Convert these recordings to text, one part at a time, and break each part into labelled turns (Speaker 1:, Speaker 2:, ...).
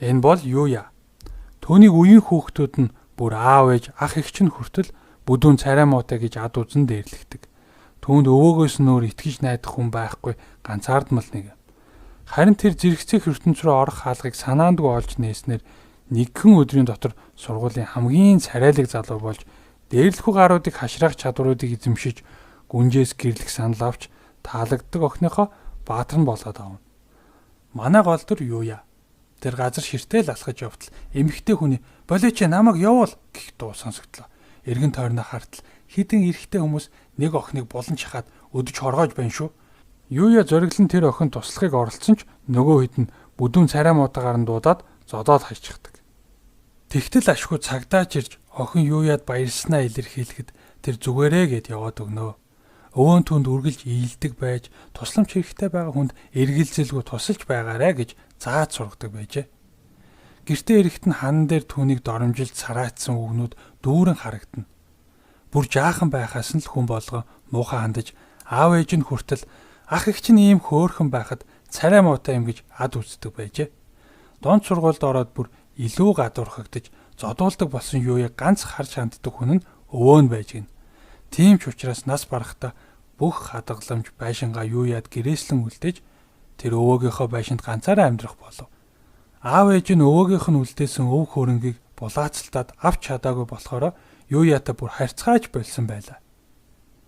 Speaker 1: Энэ бол Юя. Түүнийг үеийн хүүхдүүд нь бүр аав ээж ах эгч нь хүртэл бүдүүн царай муутай гэж ад үзэн дээрлэгдэг. Түүнд өвөөгөөс нь өөр итгэж найдах хүн байхгүй ганцаардмал нэг. Харин тэр зэрэгцэх ертөнц рүү орох хаалгыг санаандгүй олж нээснээр нэгэн өдрийн дотор сургуулийн хамгийн царайлаг залуу болж дээрлэхүү гаруудыг хашраах чадваруудыг эзэмшиж гүнжээс гэрлэх санал авч таалагддаг охиныхоо баатар нь болоод авна. Манай гол дүр Юя. Тэр газар ширтэл алхаж явтал эмэгтэй хүний "Болооч, намайг явуул" гэх дуу сонсогдлоо. Эргэн тойрноо хартал хэдэн эрэгтэй хүмүүс нэг охиныг булан чахаад өдөж хоргоож байна шүү. Юя зориглон тэр охин туслахыг оролдсон ч нөгөө хэд нь бүдүүн царай муутайгаар нь дуудаад зодоод хайчихдаг. Тэгтэл ашгүй цагдаач ирж охин Юяд баярлснаа илэрхийлэхэд тэр зүгээрээ гэд яваад өгнө. Өвөөн түнд үргэлж ийдэг байж тусламж хэрэгтэй байгаа хүнд эргэлзэлгүй тусалж байгаарэ гэж зааж сургадаг байжээ. Гэртээ ирэхэд нь хан дээр түүнийг доромжилж сараацсан үгнүүд дүүрэн харагдана. Бүр жаахан байхаас нь л хүн болгон муухай хандаж аав ээж нь хүртэл ах эгч нь ийм хөөрхөн байхад царай муутай юм гэж ад үздэг байжээ. Дунд сургуульд ороод бүр илүү гадуурхагдаж зодуулдаг болсон Юяг ганц харж ханддаг хүн нь өвөө нь байж гэнэ. Тийм ч учраас нас барахдаа бүх хадгаламж байшингаа Юяд гэрээслэн үлдээж тэр өвөөгийнхөө байшинд ганцаараа амьдрах болов. Аав ээж нь өвөөгийнх нь үлдээсэн өв хөрөнгийг булаацалтад авч чадаагүй болохоор Юятай бүр харьцгааж болсон байлаа.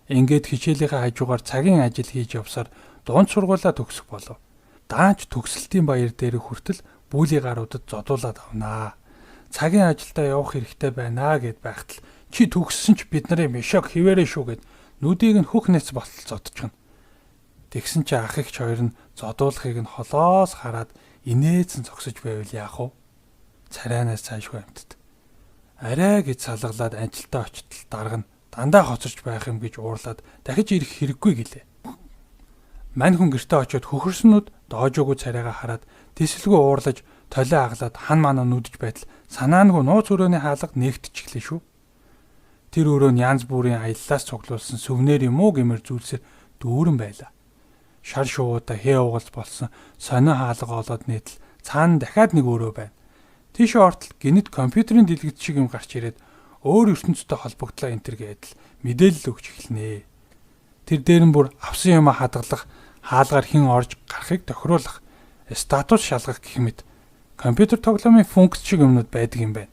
Speaker 1: Ингээд хичээлийнхээ хажуугаар цагийн ажил хийж явсаар дунд сургуулаа төгсөх болов. Даанч төгсөлтийн баяр дээр хүртэл бүүлийн гаруудад зодуулаад авнаа. Цагийн ажилдаа явах хэрэгтэй байна гэд байхтал чи төгссөн ч бид нарын мешок хിവэрэ шүү гэд нүдийг нь хөх нэц болтол зодчихно. Тэгсэн чи ах эгч хоёр нь зодуулахыг нь холоос хараад инээдсэн зогсож байвал яах вэ? Царайнаас цаашгүй амтд. Арай гэж салгалаад ажилдаа очтол дарга нь дандаа хоцорч байх юм гэж уурлаад дахиж ирэх хэрэггүй гэлээ. Мань хүн гэртээ очиод хөхөрснүүд доожоогүй царайгаа хараад тэсэлгүй уурлаж толио аглаад хан манаа нүдэж байтал санаангүй нууц өрөөний хаалга нээгдчихлээ шүү. Тэр өрөө нь янз бүрийн аяллаас цуглуулсан сувенир юм уу гэмээр зүйлсээр дүүрэн байлаа. Шар шувуудаа хээ угалж болсон сонин хаалга олоод нээтэл цаана дахиад нэг өрөө байна. Тийшээ ортол гинэт компьютерийн дэлгэц шиг юм гарч ирээд өөр ертөнцтэй холбогдлоо энэ төр гэдэл мэдээлэл өгч эхэлнэ. Тэр дээр нь бүр авсан юмаа хадгалах, хаалгаар хэн орж гарахыг тохируулах, статус шалгах гэх мэт компьютер тоглоомын функц шиг юмнууд байдаг юм байна.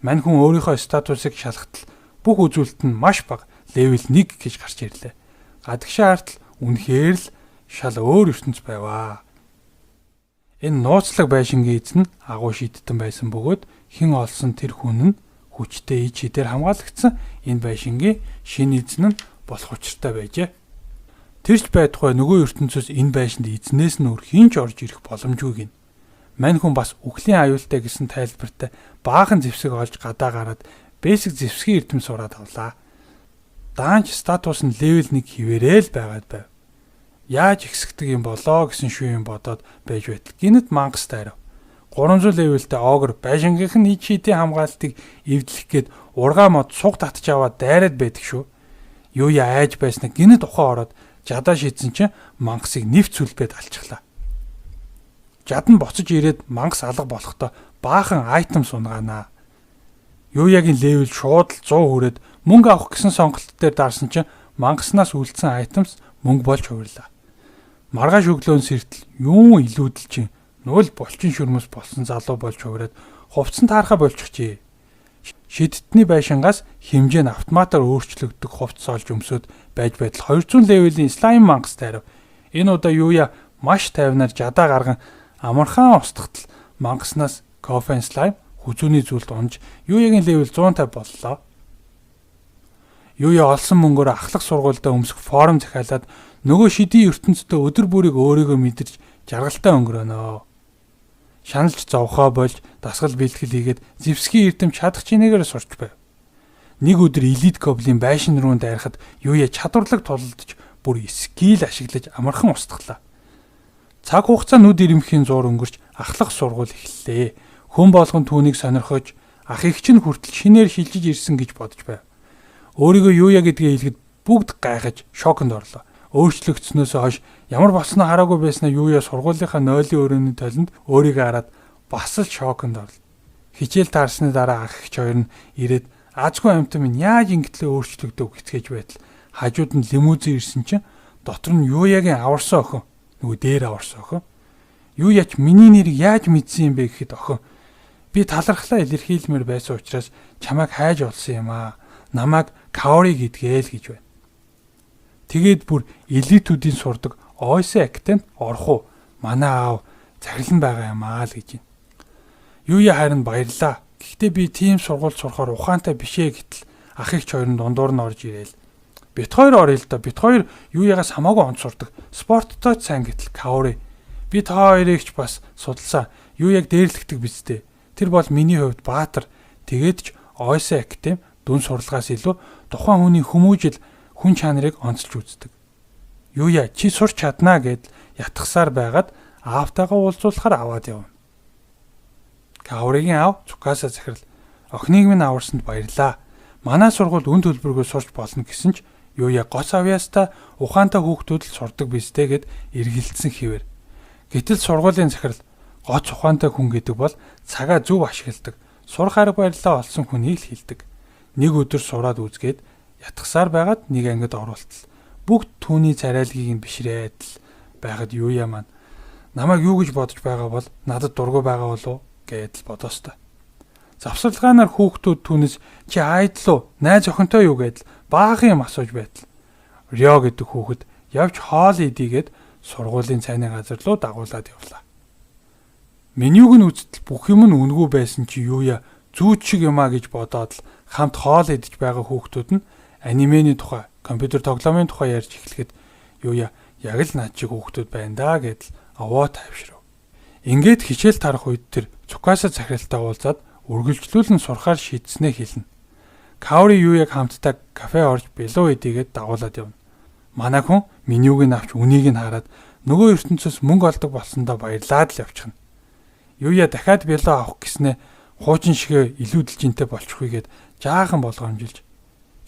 Speaker 1: Мань хүн өөрийнхөө статусыг шалгатал бүх үзүүлэлт нь маш бага level 1 гэж гарч ирлээ. Гадагшаа хартал үнэхээр л шал өөр ертөнц байваа. Энэ нууцлаг байшингийн эзэн нь агуу шидтэн байсан бөгөөд хэн олсон тэр хүн нь хүчтэй ич хідээр хамгаалагдсан энэ байшингийн шинэ эзэн нь болох учиртай байжээ. Тэр ч байтугай нөгөө ертөнцөөс энэ байшинд эзнээс нь өөр хэн ч орж ирэх боломжгүй гэнэ. Мань хүн бас үхлийн аюултай гэсэн тайлбартай баахан зэвсэг олж гадаа гараад basic зэвсгийн эрдэм сураад авлаа. Даанч статус нь level 1 хിവэрээ л байгаад байв. Яаж ихсгдэг юм болоо гэсэн шүү юм бодоод байж байтал гинэт мангас тайрав. 300 level тэй ogre байшингийнх нь ич хидийн хамгаалтыг эвдлэх гээд ургаа мод суг татж аваад дайраад байдаг шүү. Юя айж байснаа гинэт ухаан ороод жадаа шийдсэн чинь мангасыг нэвт сүлбээд алчихлаа. Жад нь буцаж ирээд мангас алга болохдоо баахан item сунгаанаа. Юягийн level шууд л 100 хүрээд мөнгө авах гэсэн сонголт дээр дарсан чинь мангаснаас үлдсэн items мөнгө болж хувирлаа. Маргааш өглөөн сэртэл юун илүүдэл чинь нүүл булчин шөрмөс болсон залуу болж хувираад хувцсан таархаа болчихжээ. Шидтний байшингаас хэмжээ нь автоматар өөрчлөгдөх хувцас олж өмсөд байж байтал 200 level ийн slime мангас тайрав. Энэ удаа Юя маш тайвнаар жадаа гарган амархан устгатал мангаснаас coffin slime хүзүүний зүйлд унж Юягийн level 150 боллоо. Юя олсон мөнгөөр ахлах сургуульдаа өмсөх форм захиалаад нөгөө шидийн ертөнцийн өдөр бүрийг өөрийгөө мэдэрч жаргалтай өнгөрөөнө. Шаналж зовхоо болж дасгал бэлтгэл хийгээд зэвсгийн эрдэм чадах чинээгээр сурч байв. Нэг өдөр elite goblin байшин руу дайрахад Юя чадварлаг тулалдаж бүр skill ашиглаж амархан устглаа. Цаг хугацаа нүд ирэмхийн зуур өнгөрч ахлах сургууль эхэллээ. Хүн болгон түүнийг сонирхож ах эгч нь хүртэл шинээр шилжиж ирсэн гэж бодож байв. Өөрийгөө Юя гэдгээ хэлэхэд бүгд гайхаж шоконд орлоо. Өөрчлөгдснөөс хойш ямар болсноо хараагүй байснаа Юя сургуулийнхаа нойлын өрөөний толинд өөрийгөө хараад Бас л шоконд орлоо. Хичээл таарсны дараа ах эгч хоёр нь ирээд азгүй амьтан минь яаж ингэтлээ өөрчлөгдөв гэцгээж байтал хажууд нь лимузин ирсэн чинь дотор нь Юягийн аварсан охин нөгөө дээр аварсан охин Юяч миний нэрийг яаж мэдсэн юм бэ гэхэд охин би талархлаа илэрхийлмээр байсан учраас чамайг хайж олсон юм аа. Намайг Каори гэдгээ л гэж байна. Тэгээд бүр элитүүдийн сурдаг Ойсе Академид орох уу? Манай аав захирлан байгаа юм аа л гэж байна. Юя харин баярлаа. Гэхдээ би тийм сургууль сурахаар ухаантай бишээ гэтэл ах эгч хоёр нь дундуур нь орж ирээл. Бит хоёр орё л доо. Бит хоёр Юягаас хамаагүй онц сурдаг. Спорттой ч сайн гэтэл Каори. Би та хоёрыг ч бас судалсан. Юяг дээрлэгдэг биз дээ. Тэр бол миний хувьд баатар. Тэгээд ч Ойсе Академи дүн сурлагаас илүү тухайн хүний хүмүүжил хүн чанарыг онцолж үздэг. Юя чи сурч чаднаа гэдэл ятгсаар байгаад аавтайгаа уулзуулахаар аваад явна. Каоригийн аав Цукаса захирал охиныг минь аварсанд баярлаа. Манай сургуульд үн төлбөргүй сурч болно гэсэн ч Юя гоц авьяастай ухаантай хүүхдүүд л сурдаг биз дээ гэд эргэлдсэн хэвээр. Гэтэл сургуулийн захирал гоц ухаантай хүн гэдэг бол цагаа зөв ашигладаг. Сурах арга барилаа олсон хүнийг л хилдэг. Нэг өдөр сураад үзгээд ятгсаар байгаад нэг ангид оруултал. Бүгд түүний царайлгийг нь бишрээд л байхад Юя маань намайг юу гэж бодож байгаа бол надад дургүй байгаа болов гэдэл бодоостой. Завсарлагаанаар хүүхдүүд түүнээс чи айдлуу найз охинтой юу гэдэл баахан юм асууж байтал. Рё гэдэг хүүхэд явж хоол идийгээд сургуулийн цайны газар руу дагуулад явлаа. Менюг нь үзтэл бүх юм нь үнэгүй байсан чи Юя зүүч шиг юм а гэж бодоод л хамт хоол идэж байгаа хүүхдүүд нь анимений тухай, компьютер тоглоомын тухай ярьж эхлэхэд Юя яг л над шиг хүүхдүүд байна да гэдэл овоо тайвшрав. Ингээд хичээл тарах үед тэр Цукаса захиралтай уулзаад үргэлжлүүлэн сурахаар шийдснээ хэлнэ. Каори Юяг хамтдаа кафе орж бэлүү идийгээд дагуулад явна. Манай хүн менюг нь авч үнийг нь хараад нөгөө ертөнцөөс мөнгө олдог болсондоо баярлаад л явчихна. Юя дахиад бэлүү авах гэснээ хуучин шигэ илүү дэлжинтэй болчихгүй гэд жаахан болгоомжилж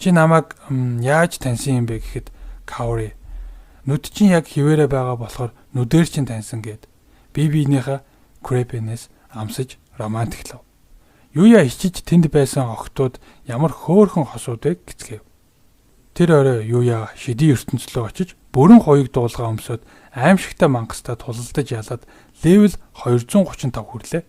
Speaker 1: чи намайг яаж таньсан юм бэ гэхэд Каори нүд чинь яг хിവэрэ байгаа болохоор нүдээр чинь таньсан гэд би биенийхээ крепенес амсаж романтиклав. Юя ичиж тэнд байсан охтууд ямар хөөрхөн хосууд вэ гэцгээв. Тэр орой Юя шидийн ертөнцлөө очиж бүрэн хоёуг дуулгаа өмсөд аимшигтай мангастаа тулалдаж ялаад level 235 хүрлээ.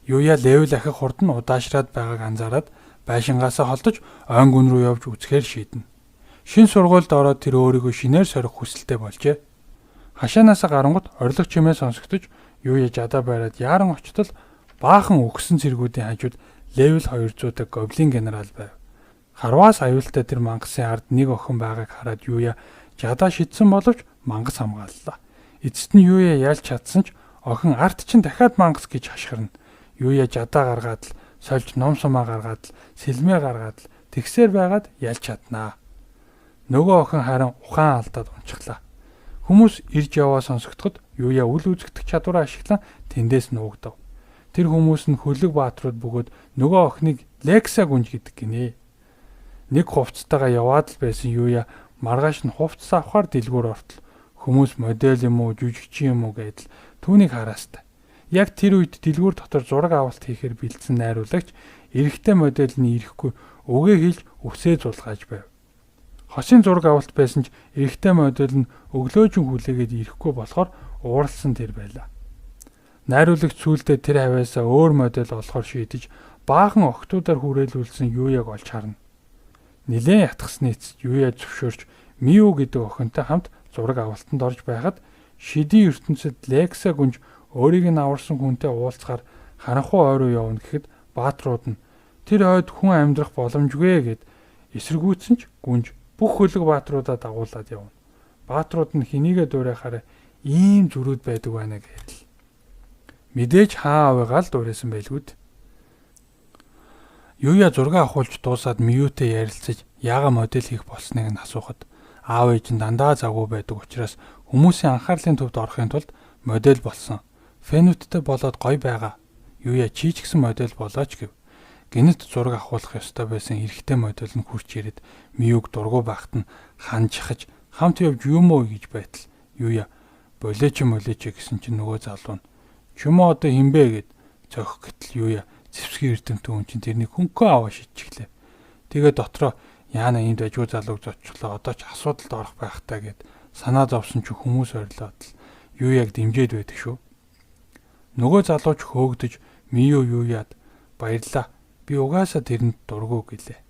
Speaker 1: Юя level ахих хурд нь удаашраад байгааг анзаараад байшингаасаа холдож ойн гүн рүү явж үзэхээр шийднэ. Шин сургуульд ороод тэр өөрийгөө шинээр сорих хүсэлтэй болжээ. Хашаанаасаа гарангууд орилго чимээ сонсогдож Юя жадаа бариад яаран очтол баахан өгсөн цэргүүдийн хажууд level 200-даг гоблин генерал байв. Харваас аюултай тэр мангасын ард нэг охин байгааг хараад Юя жадаа шидсэн боловч мангас хамгааллаа. Эцэст нь Юя ялж чадсан ч охин ард чинь дахиад мангас гэж хашгирна. Юя жадаа гаргаад л сольж ном сумаа гаргаад л сэлмээ гаргаад л тэгсээр байгаад ялж чаднаа. Нөгөө охин харин ухаан алдаад унчихлаа. Хүмүүс ирж яваа сонсогдоход Юя үл үзэгдэх чадвараа ашиглан тэндээс нуугдав. Тэр хүмүүс нь хөлөг баатрууд бөгөөд нөгөө охиныг Лекса гүнж гэдэг гинэ. Нэг хувцастайгаа яваад л байсан Юя маргааш нь хувцас авахар дэлгүүр ортол хүмүүс модель юм уу жүжигчин юм уу гэдэл түүнийг хараастай. Яг тэр үед дэлгүүр дотор зураг авалт хийхээр бэлдсэн найруулагч эрэгтэй модель нь ирэхгүй үгээ хэлж үсээ зулгааж байв. Хосын зураг авалт байсан ч эрэгтэй модель нь өглөөжин хүлээгээд ирэхгүй болохоор ууралсан тэр байлаа. Найруулагч сүүлдээ тэр хавьяасаа өөр модель олохоор шийдэж баахан охтуудаар хүрээлүүлсэн Юяг олж харна. Нилээн ятгсны эцэст Юя зөвшөөрч Миу гэдэг охинтой хамт зураг авалтанд орж байхад шидийн ертөнцид Лекса гүнж өөрийг нь аварсан хүнтэй уулзахаар харанхуй ой руу явна гэхэд баатрууд нь тэр ойд хүн амьдрах боломжгүй гэд эсэргүүцсэн ч гүнж бүх хөлөг баатруудаа дагуулад явна. Баатрууд нь хэнийгэ дуурайхаар ийм зөрүүд байдаг байна гэдэл. Мэдээж хаа авыгаа л дуурайсан байлгүйд. Юя зураг авахулж дуусаад Миютэй ярилцаж яага модель хийх болсныг нь асуухад аав ээж нь дандаа завгүй байдаг учраас хүмүүсийн анхаарлын төвд орохын тулд модель болсон. Фэнүүдтэй болоод гоё байгаа. Юя чи ч гэсэн модель болооч гэв. Гэнэт зураг авахулах ёстой байсан эрэгтэй модель нь хурч ирээд Миюг дургу байхад нь ханжихаж хамт явж юм уу гэж байтал Юя болээч молээч гэсэн чинь нөгөө залуу нь чүмөө одоо хинбэ гэд Цохих гэтэл Юя зэвсгийн эрдэмтэн хүн чинь тэрнийг хөнгөн аваа шидчихлээ. Тэгээ дотроо яана иймд ажгүй залууг зодчихлоо, одоо ч асуудалд орох байх таа гэд санаа зовсон чи хүмүүс орилоод л Юяг дэмжиж байдаг шүү. Нөгөө залууч хөөгдөж Мио Юяд баярлаа. Би угаасаа тэрэнд дургу гэлээ.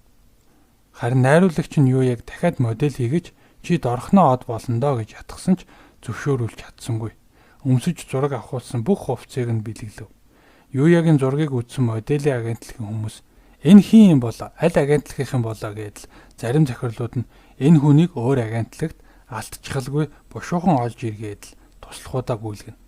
Speaker 1: Харин найруулагч нь Юяг дахиад модель хийгэж чи дорхноо од болно доо гэж ятгсан ч зөвшөөрүүлж чадсангүй. Өмсөж зураг авахулсан бүх хувцсыг нь бэлэглэв. Юягийн зургийг үзсэн моделийн агентлагийн хүмүүс энэ хин юм болоо, аль агентлагийнх юм болоо гэдэл зарим захирлууд нь энэ хүнийг өөр агентлагт алтчхалгүй бушуухан олж иргээд л туслахуудаа гүйлгэнэ.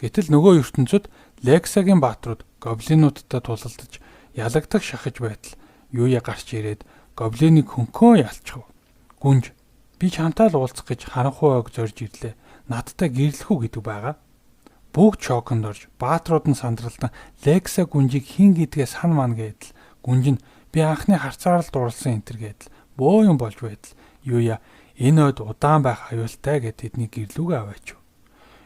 Speaker 1: Гэтэл нөгөө ертөнцид Лексагийн баатрууд гоблинуудтай тулалдаж ялагдах шахаж байтал Юя гарч ирээд гоблиныг хөнкөө ялчихв. Гүнж би чамтай л уулзах гэж харанхуй ойг зорж ирлээ. Надтай гэрлэх үү гэдэг байгаа. Бүгд шоконд орж баатрууд нь сандралдан Лекса гүнжийг хин гэдгээ сан ман гэдэл гүнж нь би анхны харцаар л дурлсан энтер гэдэл бөө юм болж байтал Юя энэ ойд удаан байх аюултай гэд тэдний гэрлүүгээ аваачив.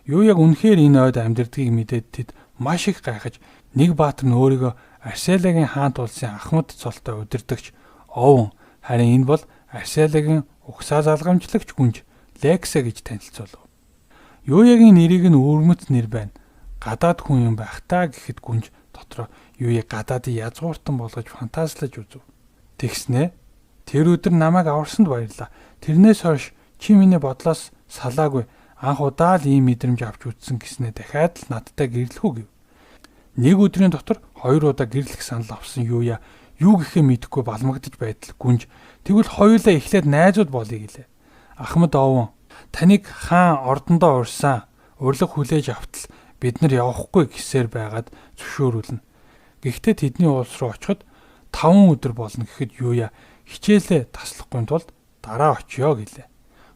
Speaker 1: Юяг үнэхээр энэ ойд амьдэрдгийг мэдээд тэд маш их гайхаж нэг баатар нь өөрийгөө Арселагийн хаант улсын ахмад цолтой удирдагч Овн, харин энэ бол Арселагийн угсаа залгамжлагч гүнж Лекса гэж танилцуулав. Юягийн нэрийг нь өвөрмөц нэр байна. Гадаад хүн юм байх таа гэхэд гүнж дотроо Юяг гадаадыг язгууртан болгож фантазлаж үзв. Тэгснэ тэр өдөр намайг аварсанд баярлаа. Тэрнээс хойш чи миний бодлоос салаагүй. Анх удаа л ийм мэдрэмж авч үзсэн гэснээ дахиад л надтай гэрлэх үү гэв. Нэг өдрийн дотор 2 удаа гэрлэх санал авсан Юя юу гэхээ мэдэхгүй балмагдаж байтал гүнж тэгвэл хоёулаа эхлээд найзууд болъё гэлээ. Ахмад Овн таныг хаан ордондоо урьсан. Урилга хүлээж автал бид нар явахгүй гэсээр байгаад зөвшөөрүүлнэ. Гэхдээ тэдний уулс руу очиход 5 өдөр болно гэхэд Юя хичээлээ таслахгүй тулд дараа очиё гэлээ.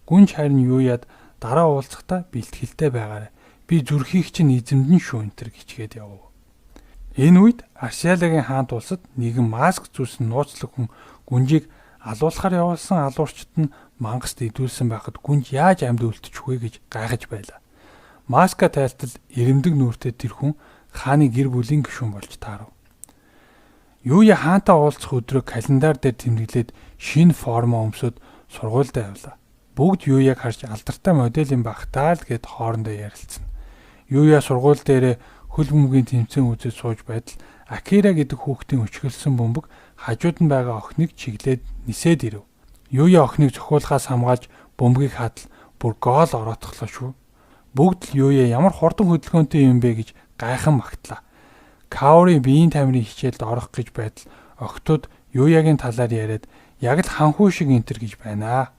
Speaker 1: Гүнж харин Юяд дараа уулзахдаа бэлтгэлтэй байгаарай. Би зүрхийг чинь эзэмдэн шүү энтер гिचгээд явв. Энэ үед Арсиалагийн хаант улсад нэгэн маск зүүсэн нууцлаг хүн гүнжийг алуулахар явуулсан алуурчид нь мангаст идүүлсэн байхад гүнж яаж амьд үлдчих вэ гэж гайхаж байлаа. Маска тайлтал ирэмдэг нүртэй тэр хүн хааны гэр бүлийн гишүүн болж таарав. Юя хаантай уулзах өдрөө календар дээр тэмдэглээд шинэ формо өмсөд сургуульдаа явлаа. Бүгд Юяг харж алдартай модель юм байх таа л гэд хоорондоо ярилцсан. Юя сургууль дээрээ хөл бөмбөгийн тэмцээн үзэж сууж байтал Акира гэдэг хүүхдийн өчгөлсөн бөмбөг хажууд нь байгаа охиныг чиглээд нисээд ирэв. Юя охиныг цохиулахаас хамгаалж бөмбөгийг хатал бүр гол ороотглоо шүү. Бүгд л Юя ямар хурдан хөдөлгөөнтэй юм бэ гэж гайхан магтлаа. Каори биеийн тамирын хичээлд орох гэж байтал охтууд Юягийн талаар яриад яг л ханхүү шиг энтер гэж байна.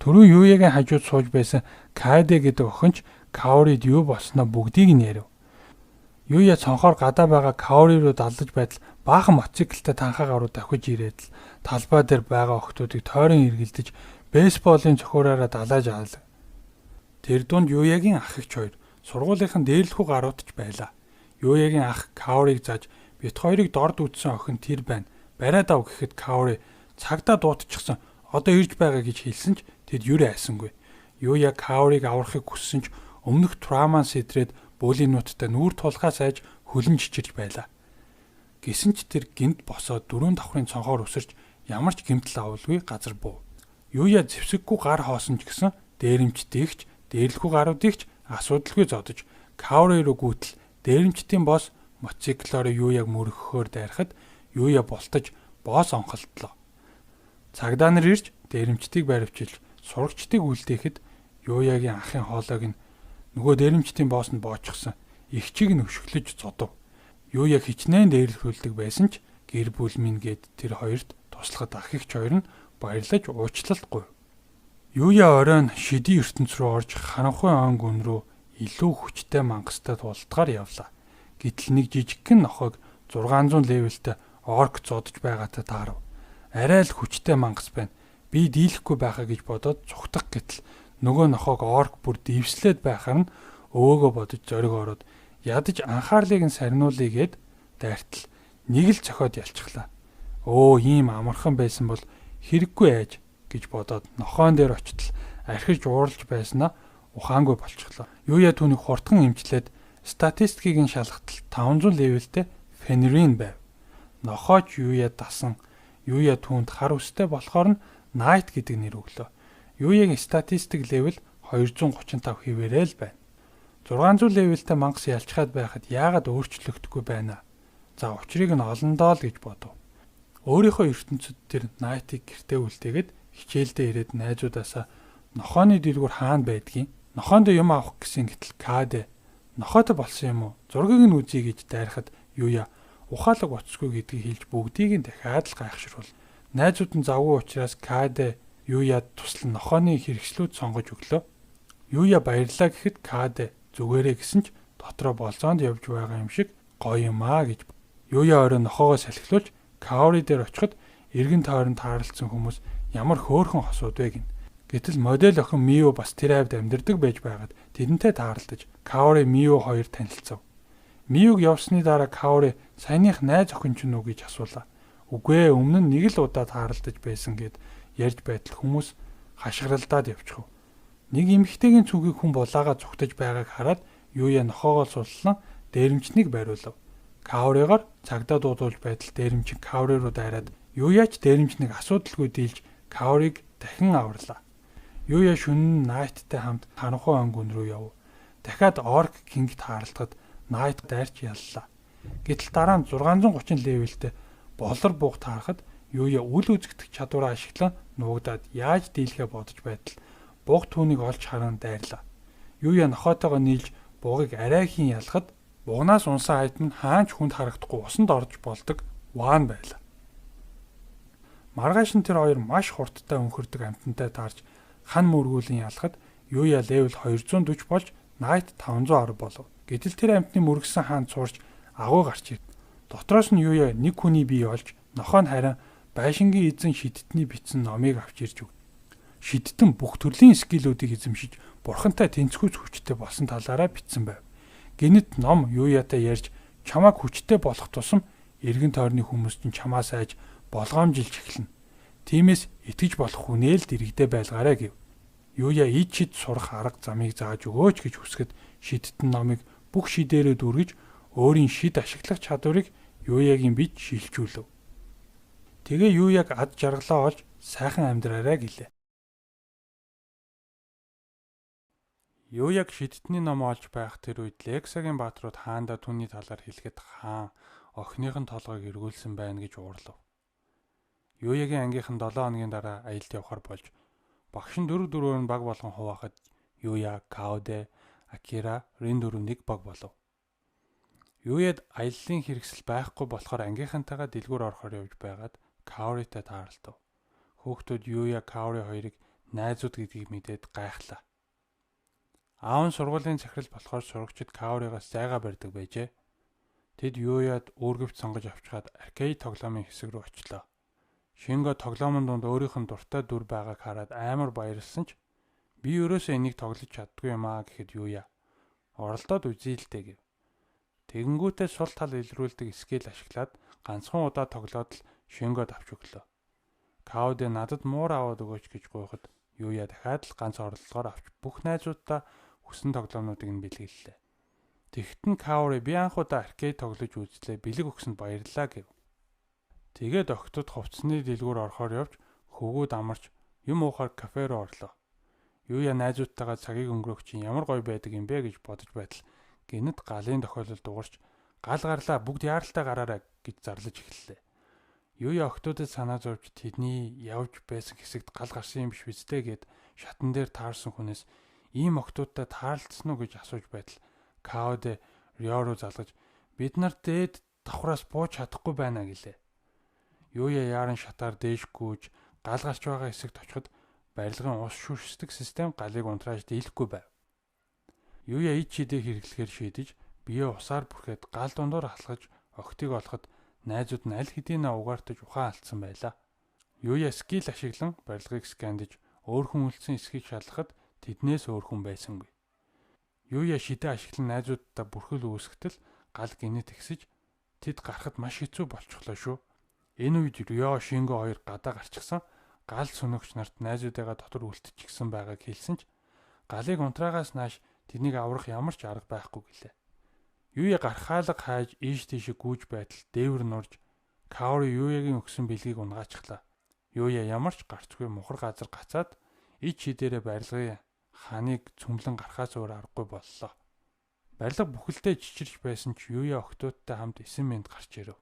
Speaker 1: Түрүү Юягийн хажууд сууж байсан Кайде гэдэг охин ч Каорид юу болсноо бүгдийг нь ярив. Юя цонхоор гадаа байгаа Каори руу даллаж байтал баахан мотоциклтай танхаа гарууд давхиж ирээд л талбай дээр байгаа охтуудыг тойрон эргэлдэж бейсболын цохиураараа далааж аалаа. Тэр дунд Юягийн ах эгч хоёр сургуулийнхан дээрлэхүү гаруудч байлаа. Юягийн ах Каориг зааж бит хоёрыг дорд үтсэн охин тэр байна. Бариад ав гэхэд Каори цагдаа дуутчихсан. Одоо ирж байгаа гэж хэлсэн ч тэд юр айсангүй. Юя Каориг аврахыг хүссэн ч өмнөх травман сэтрээд бөөлийнүүдтэй нүүр тулгаа сайж хөлн чичирч байлаа. Гэсэн ч тэр гинт босоод 4 давхрын цонхоор өсөрч ямар ч гэмтэл авалгүй газар буув. Юя зэвсэггүй гар хоосон ч гэсэн дээрэмчдийгч дээрлэхүү гаруудыг ч асуудалгүй зодож Каори руу гүйтэл дээрэмчдийн босс мотоциклоор Юяг мөргөхөөр дайрахад Юя бултаж босс онхолтлоо. Цагдаа нар ирж дээрэмчдийг баривчилж сурагчдыг үлдээхэд Юягийн ахын хоолойг нь нөгөө дээрэмчдийн босс нь боочсон. Эгчийг нь өшөглөж зодов. Юяг хичнээн дээрлэхүүлдэг байсан ч гэр бүл минь гээд тэр хоёрт туслахад ах эгч хоёр нь баярлаж уучлалт гуйв. Юя оройн шидийн ертөнц рүү орж харанхуй он гүн рүү илүү хүчтэй мангастай тултгаар явлаа. Гэтэл нэг жижигхэн нохойг 600 левелтэй орк зодож байгаатай таарав. Арай л хүчтэй мангас байна. Би дийлэхгүй байхаа гэж бодоод цухтах гэтэл нөгөө нохойг орк бүр дэвслээд байхаар нь өвөөгөө бодож зориг ороод ядаж анхаарлыг нь сарниулъя гэд дайртал нэг л цохиод ялчихлаа. Өө ийм амархан байсан бол хэрэггүй айж гэж бодоод нохоон дээр очтол архиж ууралж байснаа ухаангүй болчихлоо. Юя түүнийг хурдхан эмчлээд Статистикийг нь шалгатал 500 level тэй Фенрин байв. Нохойч Юя дасан Юя түүнд хар үстэй болохоор нь Найт гэдэг нэр өглөө. Юягийн статистик level 235 хэвээрээ л байна. 600 level тэй мангас ялчхаад байхад яагаад өөрчлөгдөхгүй байна? За, учрыг нь олондоо л гэж бодов. Өөрийнхөө ертөнцид тэр Найтыг гэртээ үлдээгээд хичээлдээ ирээд найзуудаасаа нохооны дэлгүүр хаана байдгийг, нохоонд юм авах гэсэн, гэтэл Каде нохойтой болсон юм уу? Зургийг нь үзье гэж дайрахад Юя ухаалаг утасгүй гэдгийг хэлж бүгдийг нь дахиад л гайхшруул. Найзууд нь завгүй учраас Каде Юяд туслан нохооны хэрэгслүүд сонгож өглөө. Юя баярлаа гэхэд Каде зүгээрээ гэсэн ч дотроо болзоонд явж байгаа юм шиг гоё юм аа гэж. Юя орой нохоогоо салхилуулж Каори дээр очиход эргэн тойронд тааралцсан хүмүүс ямар хөөрхөн хосууд вэ гин. Гэтэл модель охин Мио бас тэр хавьд амьдардаг байж байгаад тэдэнтэй тааралдаж Каори, Мио хоёр танилцав. Миуг явсны дараа Каори саяных найз охин ч нү гэж асуулаа. Үгүй ээ, өмнө нь нэг л удаа тааралдаж байсан гэд ярьж байтал хүмүүс хашгиралдаад явчихв. Нэг эмэгтэйгийн цүнхийг хүн булаага зүгтэж байгааг хараад Юя нохоогоо суллан дээрэмчнийг бариулав. Каоригаар цагдаа дуудуулж байтал дээрэмчин Каори руу дайраад Юяч дээрэмчнийг асуудалгүй дийлж Каориг дахин аварлаа. Юя шөнө нь Найттай хамт харанхуй ангун руу яв. Дахиад Орк Кингт хаарлахад Найт дайрч яллаа. Гэтэл дараа нь 630 level тэй болор бууг таарахад Юя үл үзэгдэх чадвараа ашиглан нуугдаад яаж дийлэхээ бодож байтал буг түүнийг олж харан дайрлаа. Юя нохойтойгоо нийлж бугыг арайхийн ялахад бугнаас унсан item нь хаанч хүнд харагдахгүй усанд орж болдог ваан байлаа. Маргааш нь тэр хоёр маш хурдтай өнхөрдөг амьтантай таарч хан мөргүүлэн ялахад Юя level 240 болж Найт 510 болов. Гэтэл тэр амьтны мөргөсөн хаан цуурч агуу гарч ирд. Дотроос нь Юя нэг хүний бие олж, нохой нь харин байшингийн эзэн шидтний бичсэн номыг авч ирж өг. Шидтэн бүх төрлийн skill үүдийг эзэмшиж бурхантай тэнцвүүц хүчтэй болсон талаараа бичсэн байв. Гэнэт ном Юятай ярьж чамайг хүчтэй болох тусам эргэн тойрны хүмүүс чинь чамаас айж болгоомжилж эхэлнэ. Тиймээс итгэж болох хүнээ л дэргэдээ байлгаарай гэв. Юя ид шид сурах арга замыг зааж өгөөч гэж хүсгэд шидтэн номыг бүх шидээрээ дүүргэж өөрийн шид ашиглах чадварыг Юягийн бид шилжүүлэв. Тэгээ Юяг ад жаргалаа олж сайхан амьдраарай гэлээ. Юяг шидтний ном олж байх тэр үед Лексагийн баатрууд хаандаа түүний талаар хэлэхэд хаан охиных нь толгойг эргүүлсэн байна гэж уурлав. Юягийн ангийнхан 7 хоногийн дараа аялд явахар болж багш нь дөрөв дөрвөөр нь баг болгон хуваахад Юя, Каоде, Акира, Рин дөрөв нэг баг болов. Юяд аяллаа хэрэгсэл байхгүй болохоор ангийнхантайгаа дэлгүүр орохоор явж байгаад Каоритай тааралдав. Хүүхдүүд Юя, Каори хоёрыг найзууд гэдгийг мэдээд гайхлаа. Аав нь сургуулийн захирал болохоор сурагчид Каоригоос зайгаа барьдаг байжээ. Тэд Юяд үүргэвч сонгож авчгаад arcade тоглоомын хэсэг рүү очлоо. Шинго тоглоомын дунд өөрийнх нь дуртай дүр байгааг хараад амар баярлсан ч би ерөөсөө энийг тоглож чаддгүй юм аа гэхэд Юя оролдоод үзье л дээ гэв. Тэгэнгүүтээ сул тал илрүүлдэг skill ашиглаад ганцхан удаа тоглоод л Шингод авч өглөө. Кауде надад муур аваад өгөөч гэж гуйхад Юя дахиад л ганц оролдлогоор авч бүх найзууддаа хүссэн тоглоомнуудыг нь бэлгэллээ. Тэгэхэд нь Каури би анх удаа arcade тоглож үзлээ, бэлэг өгсөнд баярлалаа гэв. Тэгээд охидод хувцсны дэлгүүр орохоор явж хөвгүүд амарч юм уухаар кафе руу орлоо. Юя найзуудтайгаа цагийг өнгөрөөх чинь ямар гоё байдаг юм бэ гэж бодож байтал гэнэт галын тохиолдол дуурч гал гарлаа, бүгд яаралтай гараарай гэж зарлаж эхэллээ. Юя охидуудад санаа зовж тэдний явж байсан хэсэгт гал гарсан юм биш биз дээ гэд шатан дээр таарсан хүнээс ийм охидуудтай таарлцсан уу гэж асууж байтал Каоде Рио руу залгаж бид нар дээд давхраас бууж чадахгүй байна гэлээ. Юя яаран шатаар дээш гүйж гал гарч байгаа хэсэгт очиход барилгын ус шүршдэг систем галыг унтрааж дийлэхгүй байв. Юя ид шидээ хэрэглэхээр шийдэж биеэ усаар бүрхээд гал дундуур алхаж охидыг олоход найзууд нь аль хэдийнэ угаартаж ухаан алдсан байлаа. Юя skill ашиглан барилгыг scan дэж өөр хүн үлдсэн эсэхийг шалгахад тэднээс өөр хүн байсангүй. Юя шидээ ашиглан найзууддаа бүрхэл үүсгэтэл гал гэнэт ихсэж тэд гарахад маш хэцүү болчихлоо шүү. Энэ үед Рио, Шинго хоёр гадаа гарчихсан гал сөнөгч нарт найзуудыгаа дотор үлдчихсэн байгааг хэлсэн ч галыг унтраагаас нааш тэднийг аврах ямар ч арга байхгүй гэлээ. Юя гархаалга хайж ийш тийш гүйж байтал дээвэр нурж Каори Юягийн өгсөн бэлгийг унгаачихлаа. Юя ямар ч гарцгүй мухар газар гацаад ич хидээрээ барилгын ханыг цөмлөн гарахаас өөр аргагүй боллоо. Барилга бүхэлдээ чичирч байсан ч Юя охтуудтай хамт эсэн мэнд гарч ирэв.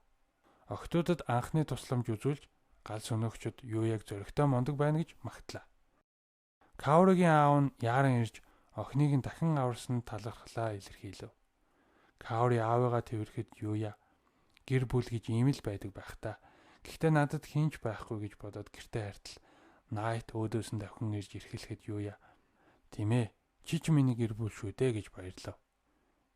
Speaker 1: Охтуудад анхны тусламж үзүүлж гал сөнөөгчд Юяг зоригтой мундаг байна гэж магтлаа. Каоригийн аав нь яаран ирж охиныг нь дахин аварсан талархлаа илэрхийлэв. Каори аавыгаа тэрхэд Юя гэр бүл гэж ийм л байдаг байх та. Гэхдээ надад хинч байхгүй гэж бодоод гэртээ хартал Найт өөдөөс нь давхин ирж эрхэлэхэд Юя тийм ээ чи ч миний гэр бүл шүү дээ гэж баярлав.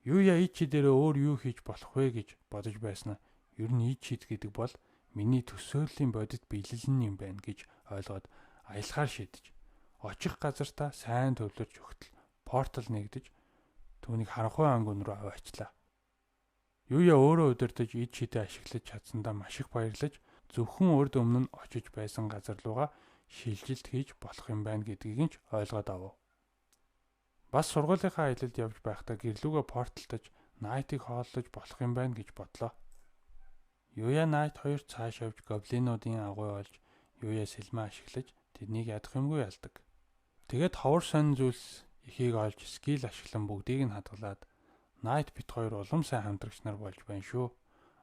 Speaker 1: Юя ич дээрээ өөр юу хийж болох вэ гэж бодож байснаа ер нь ич хид гэдэг бол миний төсөөллийн бодит биелэл нь юм байна гэж ойлгоод аялахаар шийдэж очих газартаа сайн төвлөрч өгтөл портал нэгдэж түүнийг харанхуй ангун руу аваачлаа. Юя өөрөө удирдах ид шидэ ашиглаж чадсандаа маш их баярлаж зөвхөн урд өмнө нь очиж байсан газар руугаа шилжилт хийж болох юм байна гэдгийг нь ч ойлгоод авав. Бас сургуулийнхаа аялалд явж байхдаа гэрлүүгээ порталтаж Найтыг хооллож болох юм байна гэж бодлоо. Юя Найт хоёр цааш явж гоблинуудын агуй олж Юя сэлмээ ашиглаж тэднийг ядах юмгүй ялдаг. Тэгээд ховор сонь зүйлс ихийг олж скил ашиглан бүгдийг нь хадгалаад Найт бит хоёр улам сайн хамтрагч нар болж байна шүү.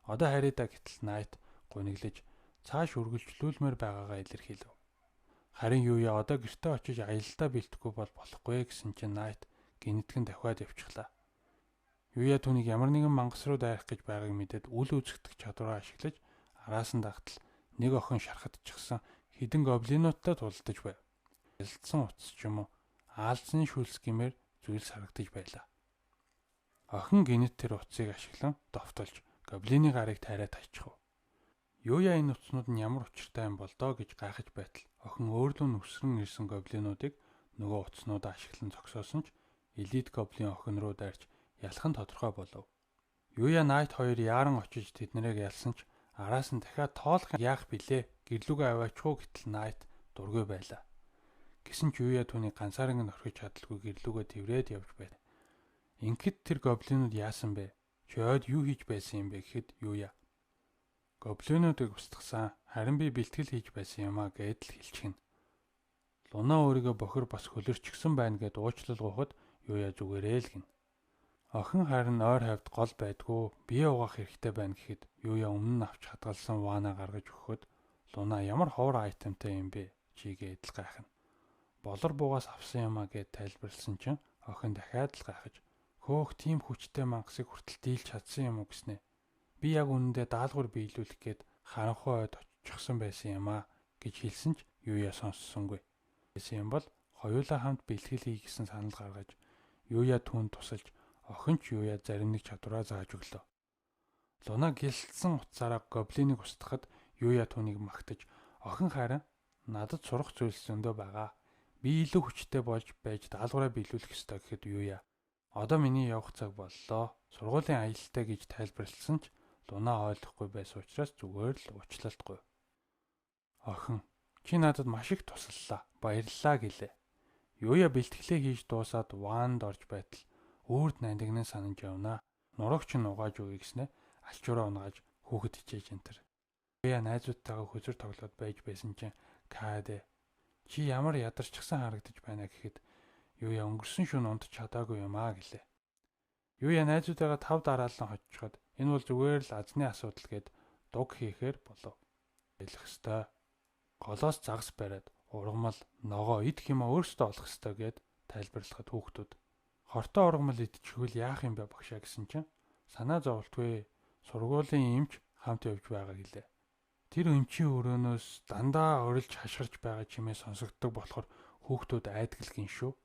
Speaker 1: Одоо харъя гэтэл Найт гуниглаж цааш үргэлжлүүлмээр байгаагаа илэрхийлв. Харин Юя одоо гэртээ очиж аялалдаа бэлтгэхгүй бол болохгүй гэсэн чинь Найт гинэтгэн дахиад явчихлаа. Юя түүнийг ямар нэгэн мангас руу дайрах гэж байгааг мэдээд үл үзэгдэх чадвараа ашиглаж араас нь дагтал нэг охин шархадчихсан хэдэн гоблинуудтай тулалдаж байв. Ялцсан утас ч юм уу аалзны шүлс гэмээр зүйлс харагдаж байлаа. Охин гинэт тэр утсыг ашиглан довтолж гоблины гарыг тайраад тайчихв. Юя энэ утаснууд нь ямар учиртай юм бол доо гэж гайхаж байтал охин өөрлөө нүсрэн ирсэн гоблинуудыг нөгөө утаснуудаа ашиглан зогсоосон ч элит гоблин охин руу дайрч ялах нь тодорхой болов. Юя Найт хоёр яаран очиж тэднэрийг ялсан ч араас нь дахиад тоолох яах билээ гэрлүүгээ аваачих уу гэтэл Найт дургүй байлаа. Гэсэн ч Юя түүнийг ганцааран нь орхиж чадалгүй гэрлүүгээ тэврээд явж байв. Ингээд тэр гоблинууд яасан бэ? Чи ойд юу хийж байсан юм бэ гэхэд Юя гоблинуудыг устгасан. Харин би бэлтгэл хийж байсан юм а гэдэл хэлчихнэ. Луна өөрийгөө бохир бас хөлөрчихсөн байна гэд уучлал гуйхад Юя зүгээрээ л гин. Охин харин ойр хавьд гол байдгүй бие угаах хэрэгтэй байна гэхэд Юя өмнө нь авч хадгалсан ванаа гаргаж өгөхөд Луна ямар ховор айтемтай юм бэ чи гэдэл гайхна. Болор буугаас авсан юм а гэд тайлбарласан чинь охин дахиад л гайхаж хөөх тийм хүчтэй мангасыг хүртэл дийлж чадсан юм уу гэснэ. Би яг үнэндээ даалгавар биелүүлэх гээд харанхуй ойд очихсан байсан юм а гэж хэлсэн ч Юя сонссонгүй. Байсан юм бол хоёулаа хамт бэлтгэл хий гэсэн санал гаргаж Юя түүнд тусалж охин ч Юя зарим нэг чадвараа зааж өглөө. Луна гэлтсэн утсаараа гоблиныг устгахад Юя түүнийг магтаж охин харин надад сурах зүйлс зөндөө байгаа. Би илүү хүчтэй болж байж даалгавраа биелүүлэх ёстой гэхэд Юя одоо миний явах цаг боллоо. Сургуулийн аялалтай гэж тайлбарласан ч Луна ойлгохгүй байсан учраас зүгээр л уучлалтгүй. Охин чи надад маш их туслалаа. Баярлалаа гэлээ. Юя бэлтгэлээ хийж дуусаад ваанд орж байтал үрд нандинан санаж явна. Нурууг чинь угааж өгье гэснэ алчуураа унгааж хүүхэд хичээж энтер. Юя найзуудтайгаа хөзөр тоглоод байж байсан чинь Каадэ чи ямар ядарчихсан харагдаж байна гэхэд Юя өнгөрсөн шөнө унтж чадаагүй юм аа гэлээ. Юя найзуудтайгаа 5 дараалан хоччиход энэ бол зүгээр л азны асуудал гэд дуг хийхээр болов. Хэлэх ёстой. Голоос загас бариад ургамал, ногоо идэх юмаа өөрсдөө олох ёстой гэд тайлбарлахад хүүхдүүд хортой ургамал идчихвэл яах юм бэ багшаа гэсэн чинь санаа зовлтгүй сургуулийн эмч хамт явж байгаа гэлээ. Тэр эмчийн өрөөнөөс дандаа орилж хашгирч байгаа чимээ сонсогддог болохоор хүүхдүүд айдгалгин шүү.